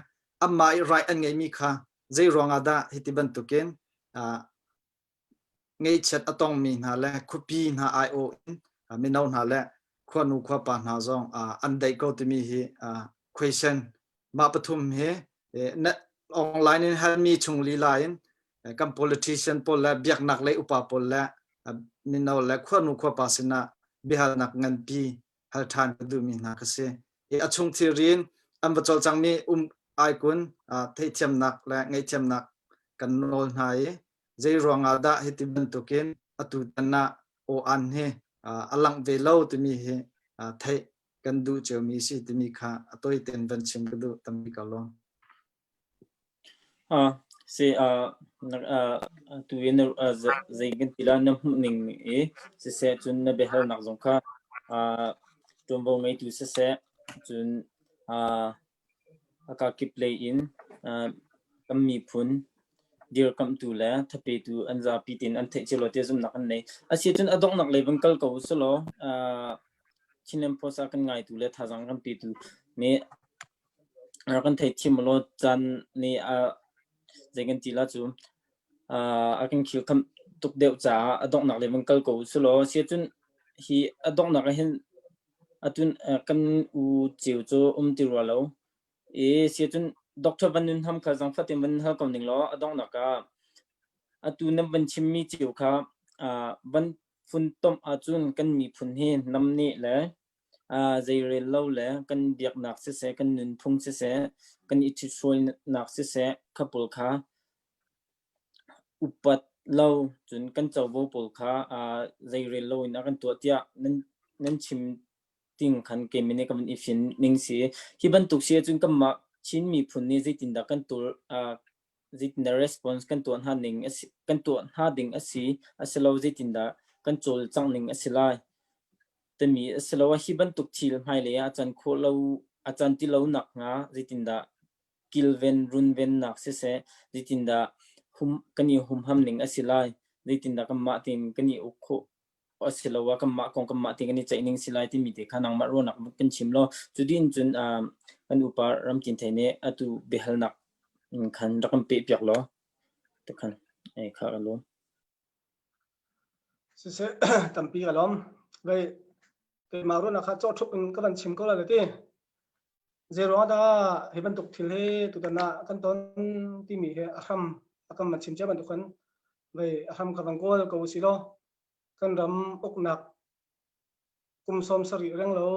amah i right an ngeihmi kha zei ruangah dah hi ti bantukin ngaihchiat a tongmi hna le khuapi hna aiawh in mino hna le khuanu khuapa hna zong an daih ko timi hi question mah pathum hi online in halmi chung lila in kan politician pawl le biaknak lei upa pawl le mino le khuanu khuapa sinah biahalnak nganpi hal ṭhan ka duhmi hna ka si. I a chung thilri in an va cawlcangmi um aikun theihthiamnak le ngaihthiamnak kan nawl hna i zei ruangah dah hiti bantukin atu tan ah aw-an hi a langh ve lo timi hi theih kan duh ciomi si timi kha a tawi tein van chim ka duh tampi ka lawm. Si tu in zei kan ti la na hmuh ning i siseh cun na biahalnak zong kha ṭuanvo ngeitu siseh cun a kakip lei in kan miphun dirkamhtu le thapetu an zapi tein an theih cio lo tiah zumhnak an nei. Asi cun a donghnak lei van kal ko usulaw Chinland Post ah kan ngaitu le thazaang kan petu nih Rak kan theithiam ulaw caan nih a zei kan ti la cu a kan khilkham tuk deuh caah a donghnak lei van kal ko usulaw siahcun hi a donghnak ah hin atu kan u ceu cu um ti rua lo i siahcun Doctor Van Nun Ham kha zangfah tein van hal ko ning law a donghnak ah atu nan van chimmi cio kha van funtomh ahcun kan miphun hi namneh le Zeirel lo le kan biaknak siseh, kan nunphung siseh, kan i ṭhithruainak siseh, kha pawl kha upat lo cun kan covo pawl kha zeirel loin a kan tuah tiah nan, nan chim ting khan keimah nih ka van i fian ning si. Hi bantuk si ahcun kanmah Chin miphun nih zeitindah kan tul, zeitindah response kan tuah hna ning a si, kan tuah hna ding a si, asilo zeitindah kan cawlcangh ning a si lai. Timi asiloah hi bantuk thil hmailei ah a can khawh lo a can ti lo nakhnga zeitindah kilven runvennak siseh zeitindah hum kan i humham ning a si lai zeitindah kanmah tein kan i uk khawh asiloah kanmah kong kanmah tein kan i ceih ning si lai timi te kha nangmah ruahnak kan chim law cu din cun kan upa Ramtin Thei nih atu biahalnak khan rak kan peh piak law tikhan ei kha ka lawm. Siseh tampi ka lawm. Vei keimah ruahnak kha cawhṭhup in ka van chim ko lai le ti. Zei ruang dah hi bantuk thil hi tutan ah kan ton timi hi a hram a kan van chim cia bantuk khan vei a hram kha van kawl ko usih law kan ram uknak kum 70 reng lo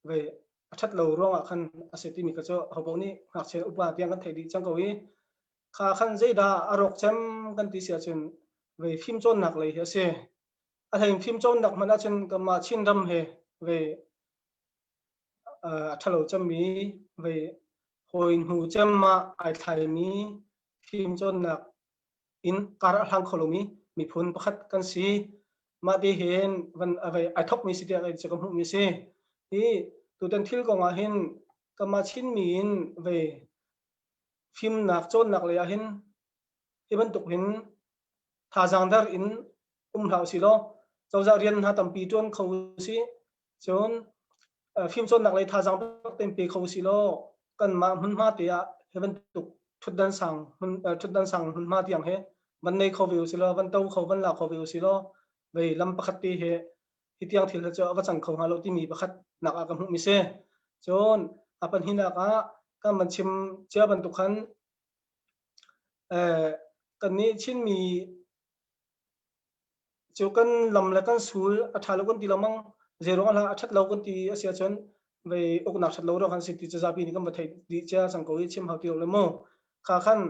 vei a ṭhat lo ruangah khan a si timi kha cu hopaoh nih ngakchia upa tiang kan theih dih cang ko i Kha khan zeidah a rawk cem kan ti si ahcun vei fimcawnnak lei hi a si. A hlei in fimcawnnak hmanh ahcun kanmah Chinram he vei a ṭhalo cemmi vei hawi hnu cem ah ai thlaimi fimcawnnak in kar a hlang kho lomi miphun pakhat kan si. Mah ti hin van a vei ai thokmi si tiah kei cu ka hmuhmi si. Hi tutan thil kong ah hin kanmah Chinmi in vei fimnak cawnnak lei ah hin hi bantuk hin thazaang der in um hlah usih law cozah rian hna tampi ṭuan kho usih cun fimcawnnak lei thazaang bak tein pe kho usih law kanmah hmunhma te ah hi bantuk ṭhutdan sang hmun ṭhutdan sang hmunhma tiang hi van nei kho ve usih law van to kho van la kho ve usih law vei lam pakhat te hi hi tiang thil cu a va cang kho hnga lo timi pakhat nak ah ka hmuhmi si. Cun a pahnihnak ah kan van chim cia bantuk khan eh, kannih Chinmi cu kan lam le kan sul a ṭha lo kan ti lengmang zei ruang ah a ṭhat lo kan ti a si ahcun vei uknak ṭhat lo ruang kan si ti cu zapi nih kan va theih dih cia cang ko i chim hau ti lo le mu kha khan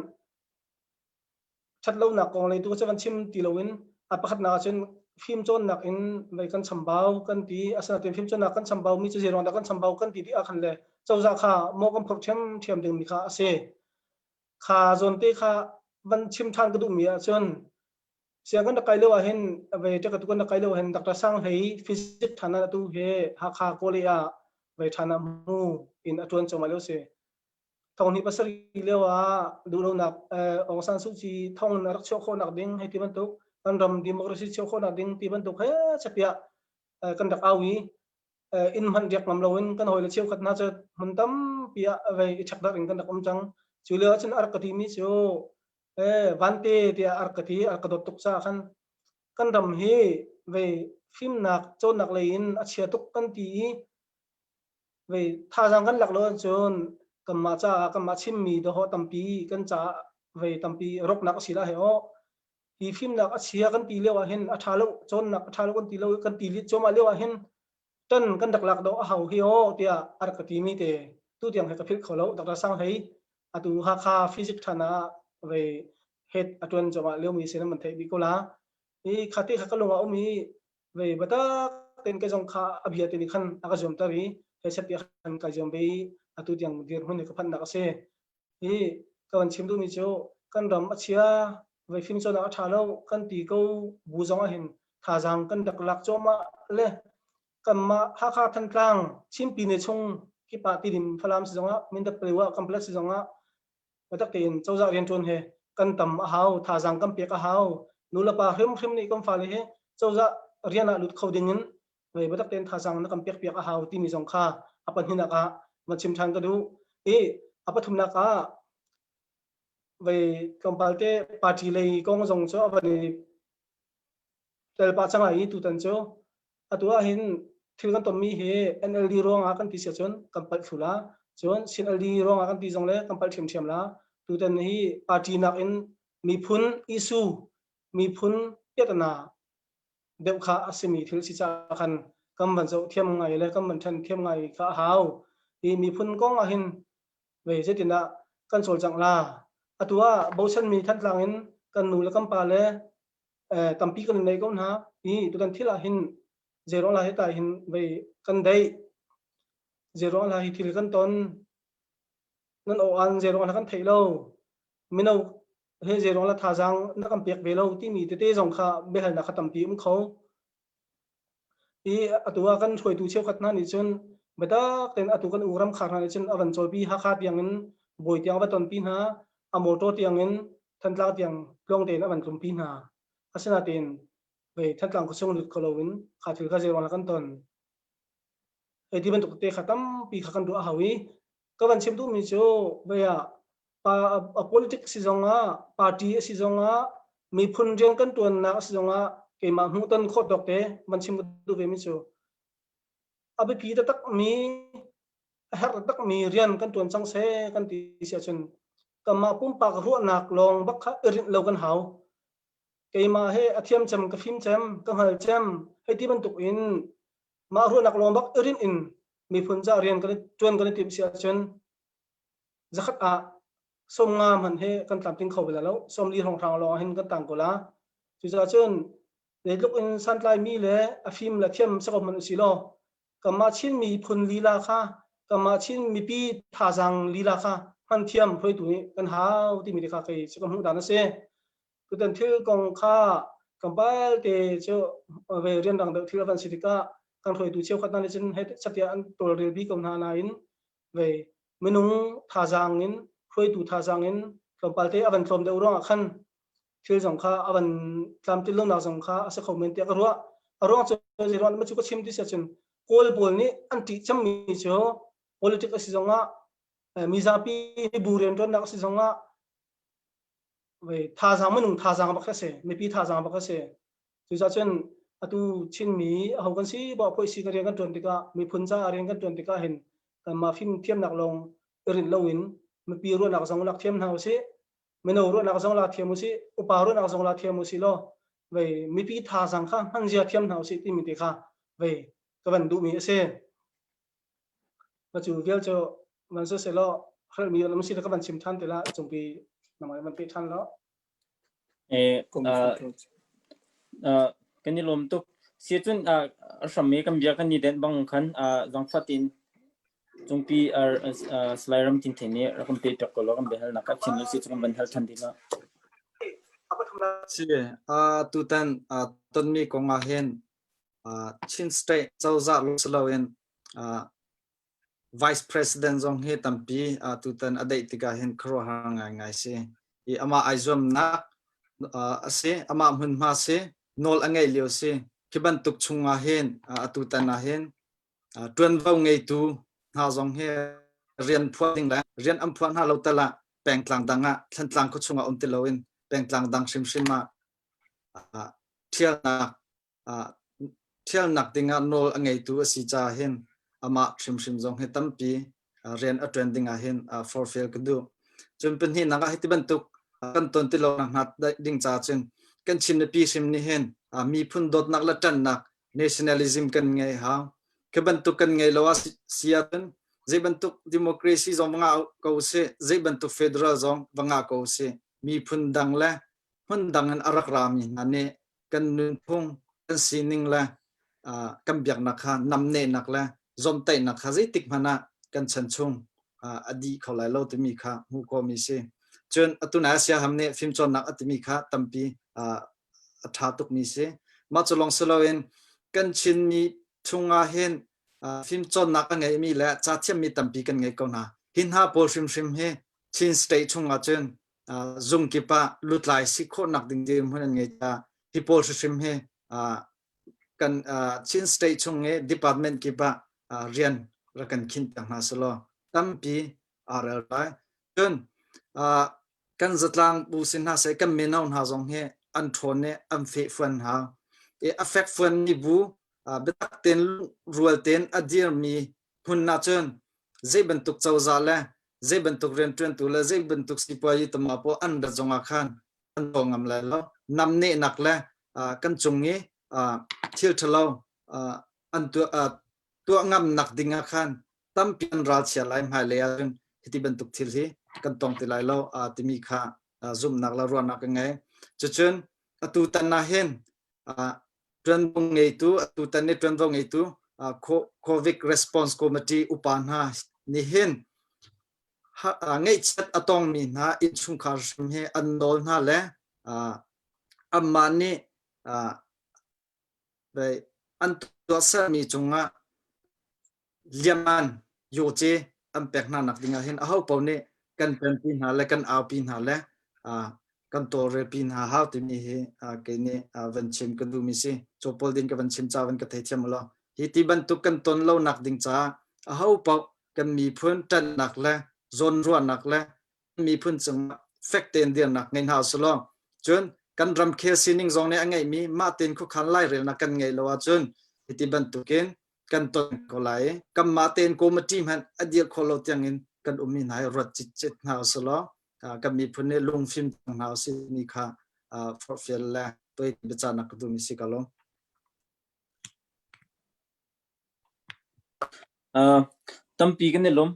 ṭhatlonak kong lei tu cu van chim ti loin a pakhatnak ahcun Fimcawnnak in vei kan chambau kan ti. Asinain fimcawnnak kan chambau mi cu zeiruang dah kan chambau kan ti dih ah khan le cozah kha maw kan phorh ṭhiamṭhiam dingmi kha a si. Kha zawn te kha van chim ṭhan ka duhmi ahcun siang kan rak kai lio ahhin vei ṭek atu kan rak kai lio ahhin Dr. Sang Hlei physics ṭhan ah atu he Hakha Kawle ah vei ṭhan ah hmu in a ṭuan cuahmah lio si. Thong 27 lio ah duhlonak Aung San Suu Kyi thong in a rak chuah khawhnak ding hei ti bantuk kan ram democracy chuah khawhnak ding ti bantuk he chapiah kan rak au i inn hmanh riak ngam loin kan hawile cheukhat hna cu hmun tampi ah vei i ṭhekdarh in kan rak um cang. Cu lio ahcun a rak ka timi cu vante tiah a rak ka ti a rak ka dawt tuk caah khan kan ram hi vei fimnak cawnnak lei in a chia tuk kan ti i vei thazaang kan lak lo ahcun kanmah caah kanmah chimmi dawhawh tampi kan caah vei tampi rawknak a si la he aw hi fimnak a chia kan ti lio ah hin a ṭha lo cawnnak a ṭha lo kan ti lo kan ti cuahmah lio ah hin tan kan rak lak do a hau hi aw tiah a rak ka timi te tu tiang he ka philh kho lo Dr. Sang Hlei atu Hakha physics ṭhan ah vei head a ṭuan cuahmah lio mi sin man theih bik ko la hi khate kha ka lung ah um i vei batak ten ke zong kha a bia te nih khan a ka zuamter i he set tiah khan kai zuam ve i atu tiang dirhmun hi ka phanhnak a si. Hi ka van chim duhmi cu kan ram a chia vei fimcawnnak a ṭha lo kan ti ko bu zong ahhin thazaang kan rak lak cuahmah le kanmah Hakha Thantlang Chin Pyine chung kip ah Tidim Falam si zongah Mindat Paletwa Kanpalet si zongah biatak tein cozah rianṭuan he kan tam a hau, thazaang kan pek a hau. Nulepa hrimhrim nih kan fale hi cozah rian ah lut kho ding in biatak tein thazaang na kan pek piak a hau timi zong kha a pahnihnak ah va chim ṭhan ka duh. I a pathumnak ah vei tlawmpal te party lei kong zong cu a van i tel pah cang lai i tutan cu atu ah hin thil kan tonmi hi NLD ruangah kan ti si ahcun kan palh thlu la cun CNLD ruangah kan ti zong le kan palh ṭhiamṭhiam la tutan hi party nakin miphun issue miphun piahtana deuh kha a simi thil si caah khan kan van zoh thiam ngai le kan van ṭhen thiam ngai kha a hau hi miphun kong ah hin vei zeitindah kan cawlcangh la atu ah bochanmi Thantlang in kan nu le kan pa le tampi kan nei ko hna hi tutan thil ah hin zeiruang la heta hin vei kan deih zeiruang la hi thil kan ton nan aw an zeiruang la kan theih lo mino he zeiruang la thazaang na kan pek ve lo timi tete zong kha biahalnak kha tampi um kho i atu ah kan hruaitu cheukhat hna nih cun biatak tein atu kan u ramkhar hna nih cun a van cawlpi Hakha tiang in bawi tiang va tonpi hna a motor tiang in Thantlang tiang tluang tein a van tlumpi hna. Asinain vei Thantlang khuachung lut kho loin kha thil kha zeiruang kan ton. Hei ti bantuk te kha tampi kha kan ruah a hau i ka van chim duhmi cu vei ah pa a politics si zongah party a si zongah miphun rian kan tuannak a si zongah keimah hmuhton khawh tawk te van chim duh ve mi cu a biapi taktak mi a herh takmi rian kan tuan cang seh kan ti si ahcun kanmah pumpak ruahnak lawng bak kha i rinh lo kan hau. Keimah he a thiam cem, ka fim cem, ka hngal cem, hei ti bantuk in mah ruahnak lawng bak i rinh in miphun ca rian kan tuan kan i timh si ahcun zakhat ah 50 hmanh he kan tlamtling kho bal lo 40 hrawnghrang lawng hin kan tang ko la cucaah cun zeitluk in santlai mi le a fim le thiam sako hmanh usi law Kanmah Chin miphun lila kha kanmah Chin mipi thazaang lila kha hman thiam hruaitu nih kan hau timi te kha kei cu ka hmuh dan a si. Tutan thil kong kha kan balte cu ve rianrang deuh thil a van si tikah kan hruaitu cheukhat hna nih cun he satiah an tawlrel bi ko hna nain ve minung thazaang in hruaitu thazaang in tlawmpal te a van tlawm deuh ruangah khan thil zong kha a van tlamtlin lonak zong kha a si kho men tiah ka ruah. A ruang cu zeiruang cu ka chim ti si ahcun Kawl pawl nih an ṭih cemmi cu politics a si zongah mizapi bu rianṭuannak a si zongah thazaang minung thazaang bak a si mipi thazaang bak a si cucaah cun atu Chinmi aho kan si bo phoi si kan rian kan ṭuan tikah miphun caah rian kan ṭuan tikah hin kanmah fim thiamnak lawng i rinh loin mipi ruahnak zong lak thiam hna usih mino ruahnak zong la thiam usih upa ruahnak zong la thiam usih law vei mipi thazaang kha hman zia thiam hna usih timi te kha vei ka van duhmi a si ma cu vial cu van se se law hrelmi an um si ka van chim than te la cungpi namai van pe than lo eh uh, uh, Kan i lawm tuk. Si cun a hram i kan bia kan i denh bang khan zangfat in cungpi Salai Ram Tin Thein nih rak kan pe piak ko law kan biahalnak kha chin si cu kan van hal than ti la. Si, tutan tonmi kong ah hin Chin State cozah si loin Vice President zong hi tampi tutan a daih tikah hin khuaruahhar ngaingai si. I amah ai zuamnak a si, amah hmunhma si, nawl a ngeih lio si. Khi bantuk chungah hin atutan ah hin ṭuanvo ngeitu hna zong hi rian phuah ding le rian an phuah hna lo tal ah pengtlang dang ah Thlantlang khuachung ah um ti loin pengtlang dang hrimhrim ah ṭhialnak ṭhialnak dingah nawl a ngeitu a si caah hin amah hrimhrim zong hi tampi rian a ṭuan dingah hin forhfial ka duh. Cun pahnihnak ah hiti bantuk kan ton ti lo hna ding caah cun kan Chin mipi hrim nih hin miphun dawtnak le ṭanhnak nationalism kan ngei hau. Khi bantuk kan ngei lo ah si ahcun zei bantuk democracy zong va ngah ko usih, zei bantuk federal zong va ngah ko usih, miphun dang le hmun dang in a rak rami hna nih kan nunphung, kan sining le kan biaknak kha namnehnak le zawmtaihnak kha zeitik hmanh ah kan chan chung a dih kho lai lo timi kha hmuh khawhmi si. Cun atu nai Siaham nih fimcawnnak a timi kha tampi a ṭha tukmi si. Mah cu lawng si loin kan Chinmi chungah hin fimcawnnak a ngeimi le ca thiammi tampi kan ngei ko hna. Hi hna pawl hrimhrim hi Chin state chungah cun zung kip ah lutlai si khawhnak ding dirhmun an ngei ta. Hi pawl hrimhrim hi kan Chin state chung i department kip ah rian rak kan khinh piak hna selaw tampi aa rel lai. Cun kan zatlang bu si hna seh kan mino hna zong hi an ṭhawn i an fehfuan hna. I a fekfuanmi bu biatak tein rual tein a dirmi hmun ahcun zei bantuk cozah le zei bantuk rianṭuantu le zei bantuk sipuazi tama paoh an rat zongah khan an tuah ngam lai lo. Namnehnak le kan cung i thil ṭhalo an tuah ngamnak ding ah khan tampi an ralchia lai hmailei ahcun hiti bantuk thil hi kan tong ti lai lo timi kha zumhnak le ruahnak ka ngei. Cucun atu tan ah hin ṭuanvo ngeitu atu tan i ṭuanvo ngeitu COVID response committee upa hna nih hin ngaihchiat a tongmi hna innchungkhar hrim hi an nawl hna le anmah nih an tuahsermi cungah liaman yoce an pek hna nak dingah hin aho paoh nih kan ṭanpi hna le kan aupi hna le kan tawlrelpi hna hau timi hi kei nih van chim ka duhmi si. Cawpawl din ka van chim ca van ka theithiam ulaw hi ti bantuk kan ton lo nak ding caah aho paoh kan miphun ṭanhnak le zawnruahnak le miphun cungah fek tein dirnak ngei hna usulaw cun kan ramkhel sining zong nih a ngeihmi mah tein khuakhan lairelnak kan ngeih lo ahcun hiti bantukin kan ton ko lai i kanmah tein committee hmanh a dir khawh lo tiangin kan ummi hna hi ruat citcet hna usulaw kan miphun nih lungfim hna usih mi kha forhfial le toi biacahnak ka duhmi si ka lawm. Tampi kan i lawm.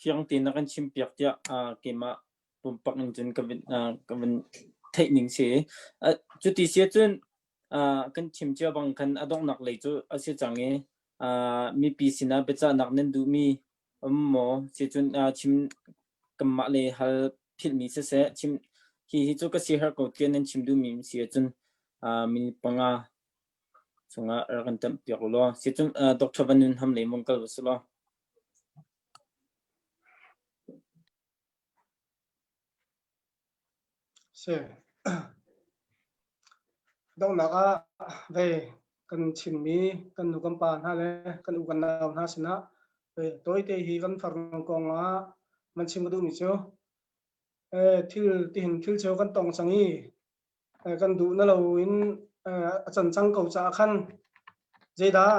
Fiang tein na kan chimpiak tiah keimah pumpak in cun ka van, ka van theih ning si. Cuti si ahcun kan chim cia bang khan a donghnak lei cu a si cang i mipi sinah biacahnak nan duhmi um maw? Si cun chim kanmah le hal philhmi siseh chim hi hi cu ka si har ko tiah nan chim duhmi si ahcun minute panga chungah rak kan ṭamh piak ulaw si cun Dr. Van Nun Ham le mong kal u law. Si. Donghnak ah vei kan chimmi kan nu kan pa hna le kan u kan nau hna sinah vei tawite hi kan farnu kong ah man chim ka duhmi cu thil tihin thil cheu kan tong cang i kan duh na loin a can cang ko caah khan zeidah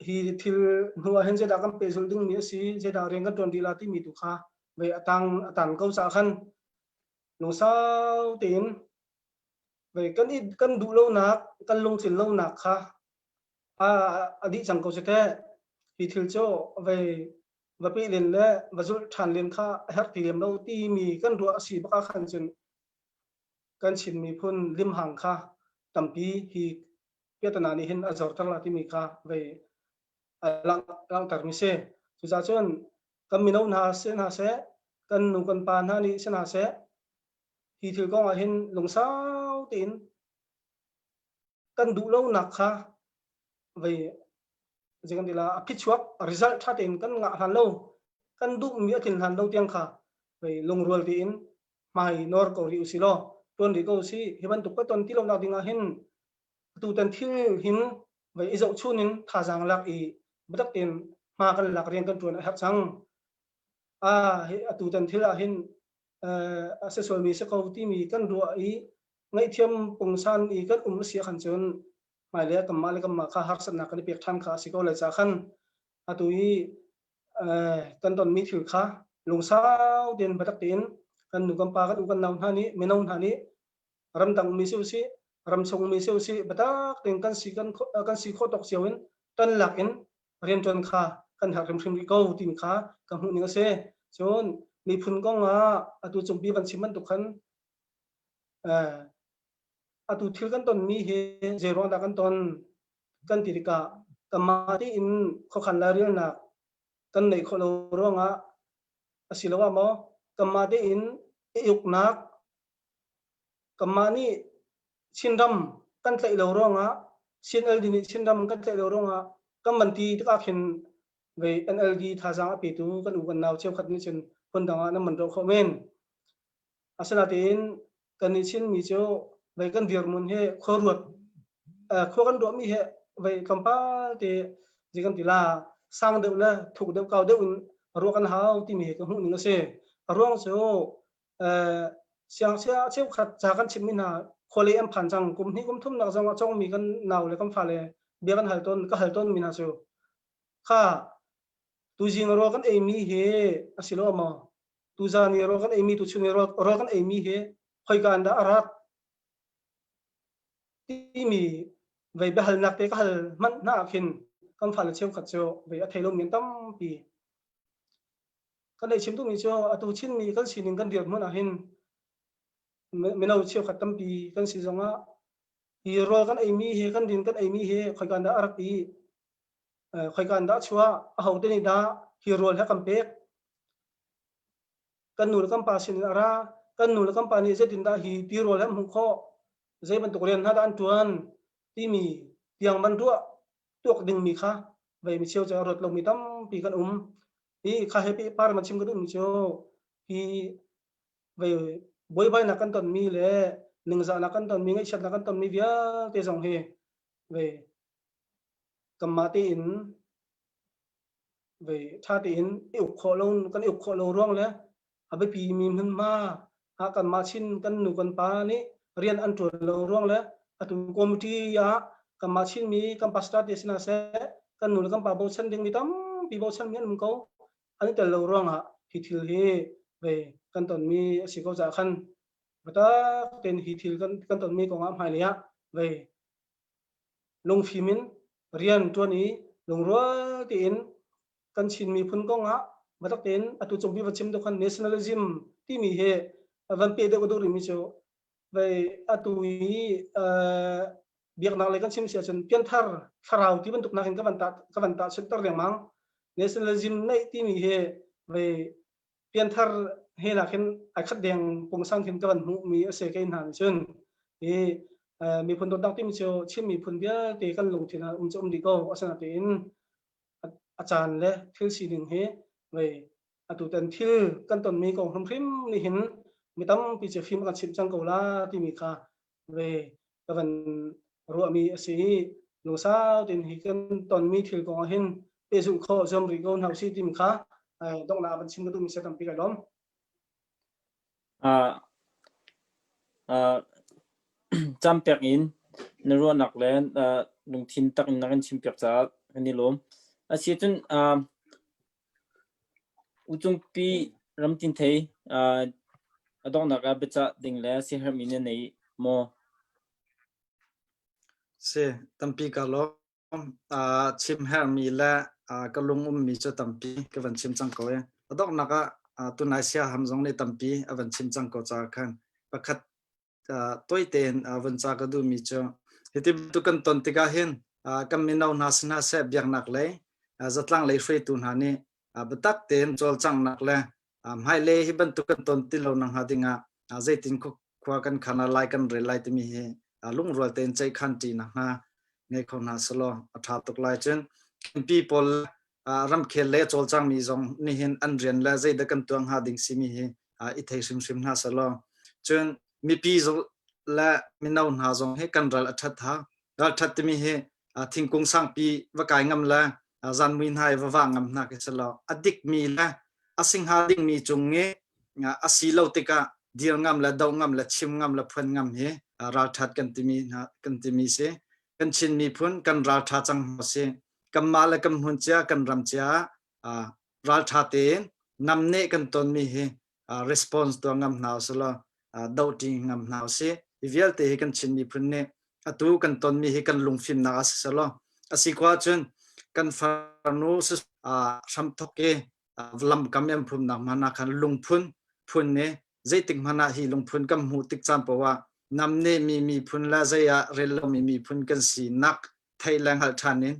hi thil hnu ah hin zeidah kan pehzulh dingmi a si zeidah rian kan ṭuan dih la timi tu kha vei a tang a tang ko caah khan lungsau tein vei kan i kan duh lonak kan lungtlin lonak kha a a dih cang ko si teh hi thil cu vei va peh len le va zulh ṭhan len kha a herh ti lem lo timi kan ruah a si bak ah khan cun kan Chin miphun limhang kha tampi hi piahtana nih hin a zorter la timi kha vei a langhtermi si. Cucaah cun kan mino hna si hna seh, kan nu kan pa hna nih si hna seh, hi thil kong ah hin lungsau tein kan duh lonak kha vei zei kan ti la a phichuak result ṭha tein kan ngah hlan lo kan duhmi a tlin hlan lo tiang kha vei lungrual tein hmai nawr ko rih usih law tuan rih ko usih hi bantuk ka ton ti lonak ding ah hin atutan thil hin vei i zohchun in thazaang lak i biatak tein hma kan lak rian kan ṭuan a herh cang. A hi atutan thil ah hin a si sualmi si ko timi kan ruah i ngaihthiam pungsan i kan um a si khan cun hmailei ah kanmah le kanmah kha harsatnak kan i pek ṭhan kha a si ko lai ca khan atu i kan tonmi thil kha lungsau tein biatak tein kan nu kan pa kan u kan nau hna nih mino hna nih ramdang mi si usih ramchung mi si usih biatak tein kan si kan kan si khawh tawk cio in tan lak in rianṭuan kha kan herh hrimhrim rih ko timi kha ka hmuh ning a si. Cun miphun kong ah atu cungpi van chim bantuk khan atu thil kan tonmi hi zei ruang dah kan ton kan ti tikah kanmah tein khuakhan lairelnak kan neih khawh lo ruangah asiloah maw kanmah tein i uknak kanmah nih Chinram kan tlaih lo ruangah CNLD nih Chinram kan tlaih lo ruangah kan van ti tikah khin vei NLD thazaang a petu kan u kan nau cheukhat nih cun phundang ah nan man rawh khawh men. Asinain kan nih Chinmi cu vei kan dirhmun hi khua ruat khua kan ruahmi hi vei tlawmpal te zei kan ti la sang deuh le thuk deuh kau deuh in ruah kan hau timi hi ka hmuh ning a si. A ruang cu siangsia cheukhat ca kan chimmi hna khualei an phan cang kum hnih kum thumnak zong a cawngmi kan nau le kan fale bia kan hal tawn ka hal tawn mi hna cu kha tuzing rawl kan eimi hi a si lo maw tuzan i rawl kan eimi tuchun i rawl kan eimi hi khoika in dah a rat timi vei biahalnak te ka hal hmanh hna ah khin kan fale cheukhat cu vei a thei lomi an tampi Kan ei chim duhmi cu atu Chinmi kan sining kan dirhmun ah hin mino cheukhat tampi kan si zongah hi rawl kan eimi hi kan din kan eimi hi khoika dah a rak i khoika dah a chuah ahote nih dah hi rawl he kan pek kan nu le kan pa sin in a ra kan nu le kan pa nih zeitin dah hi ti rawl he an hmuh khawh zei bantuk rian hna dah an tuan timi tiang man ruah tuak dingmi kha vei mi cheu cu a ruat lomi tampi kan um Hi kha he par ma chim ka duhmi cu hi vei buaibainak kan tonmi le ningzahnak kan tonmi ngaihchiatnak kan tonmi vialte zong hi vei kanmah tein vei ṭha tein i uk khawh lo kan i uk khawh lo ruang le a biapi mi hmunhma ah kanmah Chin kan nu kan pa nih rian an ṭuan lo ruang le atu committee ah kanmah Chinmi kan pastor te sinah seh kan nu le kan pa bochan ding mi tampi bochan mi an um ko an i tel lo ruangah hi thil hi vei kan tonmi a si ko caah khan biatak tein hi thil kan kan tonmi kongah hmailei ah vei lungfim in rian ṭuan i lungrual tein kan Chin miphun kong ah biatak tein atu cungpi va chim deuh khan nationalism timi hi van pe deuh ka duh rihmi cu vei atu i biaknak lei kan chim si ahcun pianthar thlarau ti bantuk nakin ka van ta ka van tahchunhter lengmang nationalism neih timi hi vei pianthar he nakin ai khat deng pungsan khin ka van hmuhmi a si kei hna nih cun hi miphun dawtnak timi cu Chin miphun vialte kan lungthin ah um cu um dih ko asinain a caan le thil sining hi vei atutan thil kan tonmi kong hrimhrim nih hin mi tampi cu fim a kan chimh cang ko la timi kha ve ka van ruahmi a si i lungsau tein hi kan tonmi thil kong ah hin pehzulh khawh zuam rih ko hna usih timi kha donghnak ah van chim ka duhmi si tampi kai lawm. Campek in na ruahnak le lungthin tak in na kan chimpiak caah kan i lawm. Asi cun Ucungpi Ramtinthei a donghnak ah biacah ding le siaherhmi na nei maw? Si, tampi ka lawm. Chim herhmi le ka lung ummi cu tampi ka van chim cang ko i a donghnak ah tunai siaham zong nih tampi a van chim cang ko caah khan pakhat tawi tein van ca ka duhmi cu. Hiti bantuk kan ton tikah hin kan mino hna si hna seh biaknak lei zatlang lei hruaitu hna nih biatak tein cawlcanghnak le hmailei hi bantuk kan ton ti lo nak hnga dingah zeitin khua kan khan lai kan rel lai timi hi lungrual tein ceihkhan ṭi nak hnga ngei kho hna selaw a ṭha tuk lai. Cun MP pawl ramkhel le cawlcangmi zong nihin an rian le zeidah kan tuah hnga ding simi hi i thei hrimhrim hna selaw cun mipi le mino hna zong hi kan ral a ṭhat ha ral ṭhat timi hi thingkung sangpi va kai ngam le zanmui hna i va vah ngam hna khi selaw a dikmi le a si hnga dingmi cung i a si lo tikah dir ngam le do ngam le chim ngam le phuan ngam hi ralṭhat kan timi hna kan timi si. Kan Chin miphun kan ralṭha cang hna si. Kanmah le kan hmun cia kan ram cia ralṭha tein namneh kan tonmi hi response tuah ngam hna usih dohṭi ngam hna usih. Hi vialte hi kan Chin miphun nih atu kan tonmi hi kan lungfimnak a si selaw a si khawh ahcun kan farnu hramthok i lamkam an phumnak hmanh ah khan lungphun phun nih zeitik hmanh ah hi lungphun kan hmuh tik caan paoh ah namneh mi miphun le zei ah rel lomi miphun kan sinak theih le hngalh ṭhan in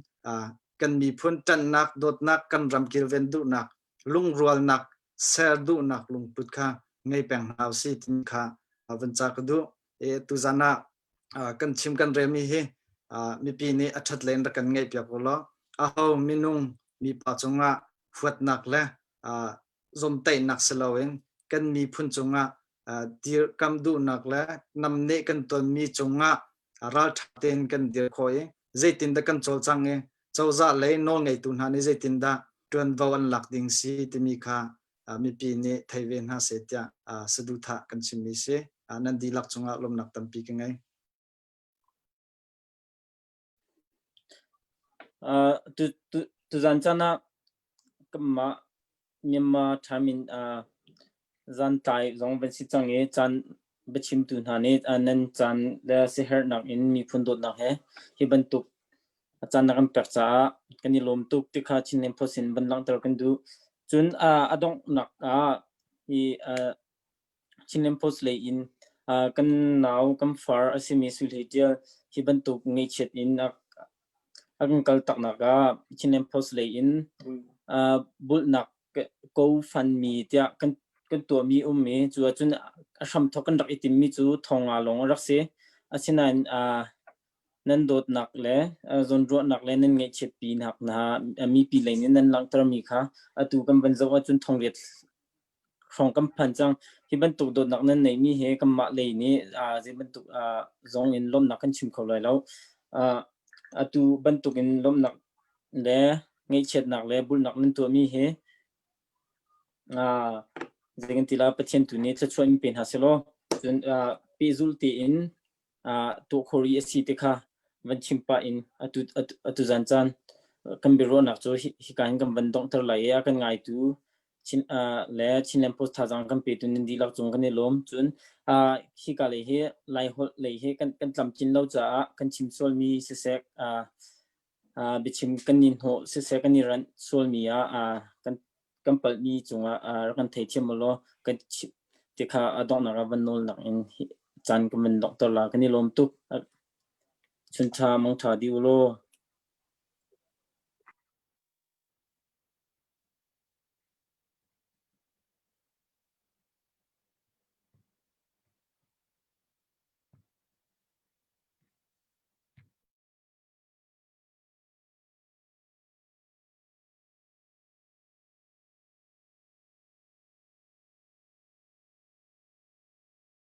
kan miphun ṭanhnak dawtnak kan ram kilven duhnak lungrualnak ser duhnak lungput kha ngei peng hna usih timi kha van ca ka duh. E tuzan ah kan chim kan relmi hi mipi nih a ṭhat len rak kan ngaih piak u law aho minung mipa cungah huatnak le zomtaihnak si loin kan miphun cungah dirkam duhnak le namneh kan tonmi cungah ralṭha tein kan dir khawh i zeitindah kan cawlcang i cozah lei nawlngeitu hna nih zeitindah ṭuanvo an lak ding si timi kha mipi nih thei ve hna seh tiah saduhthah kan chimmi si. Nan dihlak cungah lawmhnak tampi ka ngei. Tuzan caan ah kanmah Myanmar Time in zantlai zong van si cang i caan biachimtu hna nih nan caan le siaherhnak in miphun dawtnak he hi bantuk a caan na kan pek caah kan i lawm tuk ti kha Chinland Post in van langhter kan duh. Cun a donghnak ah hi Chinland Post lei in kan nau kan far a simi Sui Hlei Ṭial hi bantuk ngaihchiat in a kan kal taknak ah Chinland Post lei in bulhnak GoFundMe tiah kan kan tuahmi um i cu ahcun a hramthawk kan rak i timmi cu thonga lawng a rak si. Asinain nan dawtnak le zawnruahnak le nan ngaihchiatpinak hna mipi lei nih nan langhtermi kha atu kan van zoh ahcun thongriat hrawng kan phan cang. Hi bantuk dawtnak nan neihmi hi kanmah lei nih zei bantuk zong in lawmhnak kan chim kho lai lo. Atu bantuk in lawmhnak le ngaihchiatnak le bulhnak nan tuahmi hi zei kan ti la Pathian tu nih thluachuah in pe hna selaw cun pehzulh tein tuah khawh rih a si ti kha van chim pah in atu atu zan caan kan biaruahnak cu hika hin kan van donghter lai i a kan ngaitu Chin le Chinland Post thazaang kan petu nan dihlak cung kan i lawm. Cun hika lei hi Laiholh lei hi kan kan tlamtlin lo caah kan chim sualmi siseh biachim kan i hnawh siseh kan i ranh sualmi ah kan kan palhmi cungah rak kan theithiam u law kan ti kha a donghnak ah van nawlnak in caan kan van donghter la. Kan i lawm tuk. Chun ṭha mang ṭha dih u law.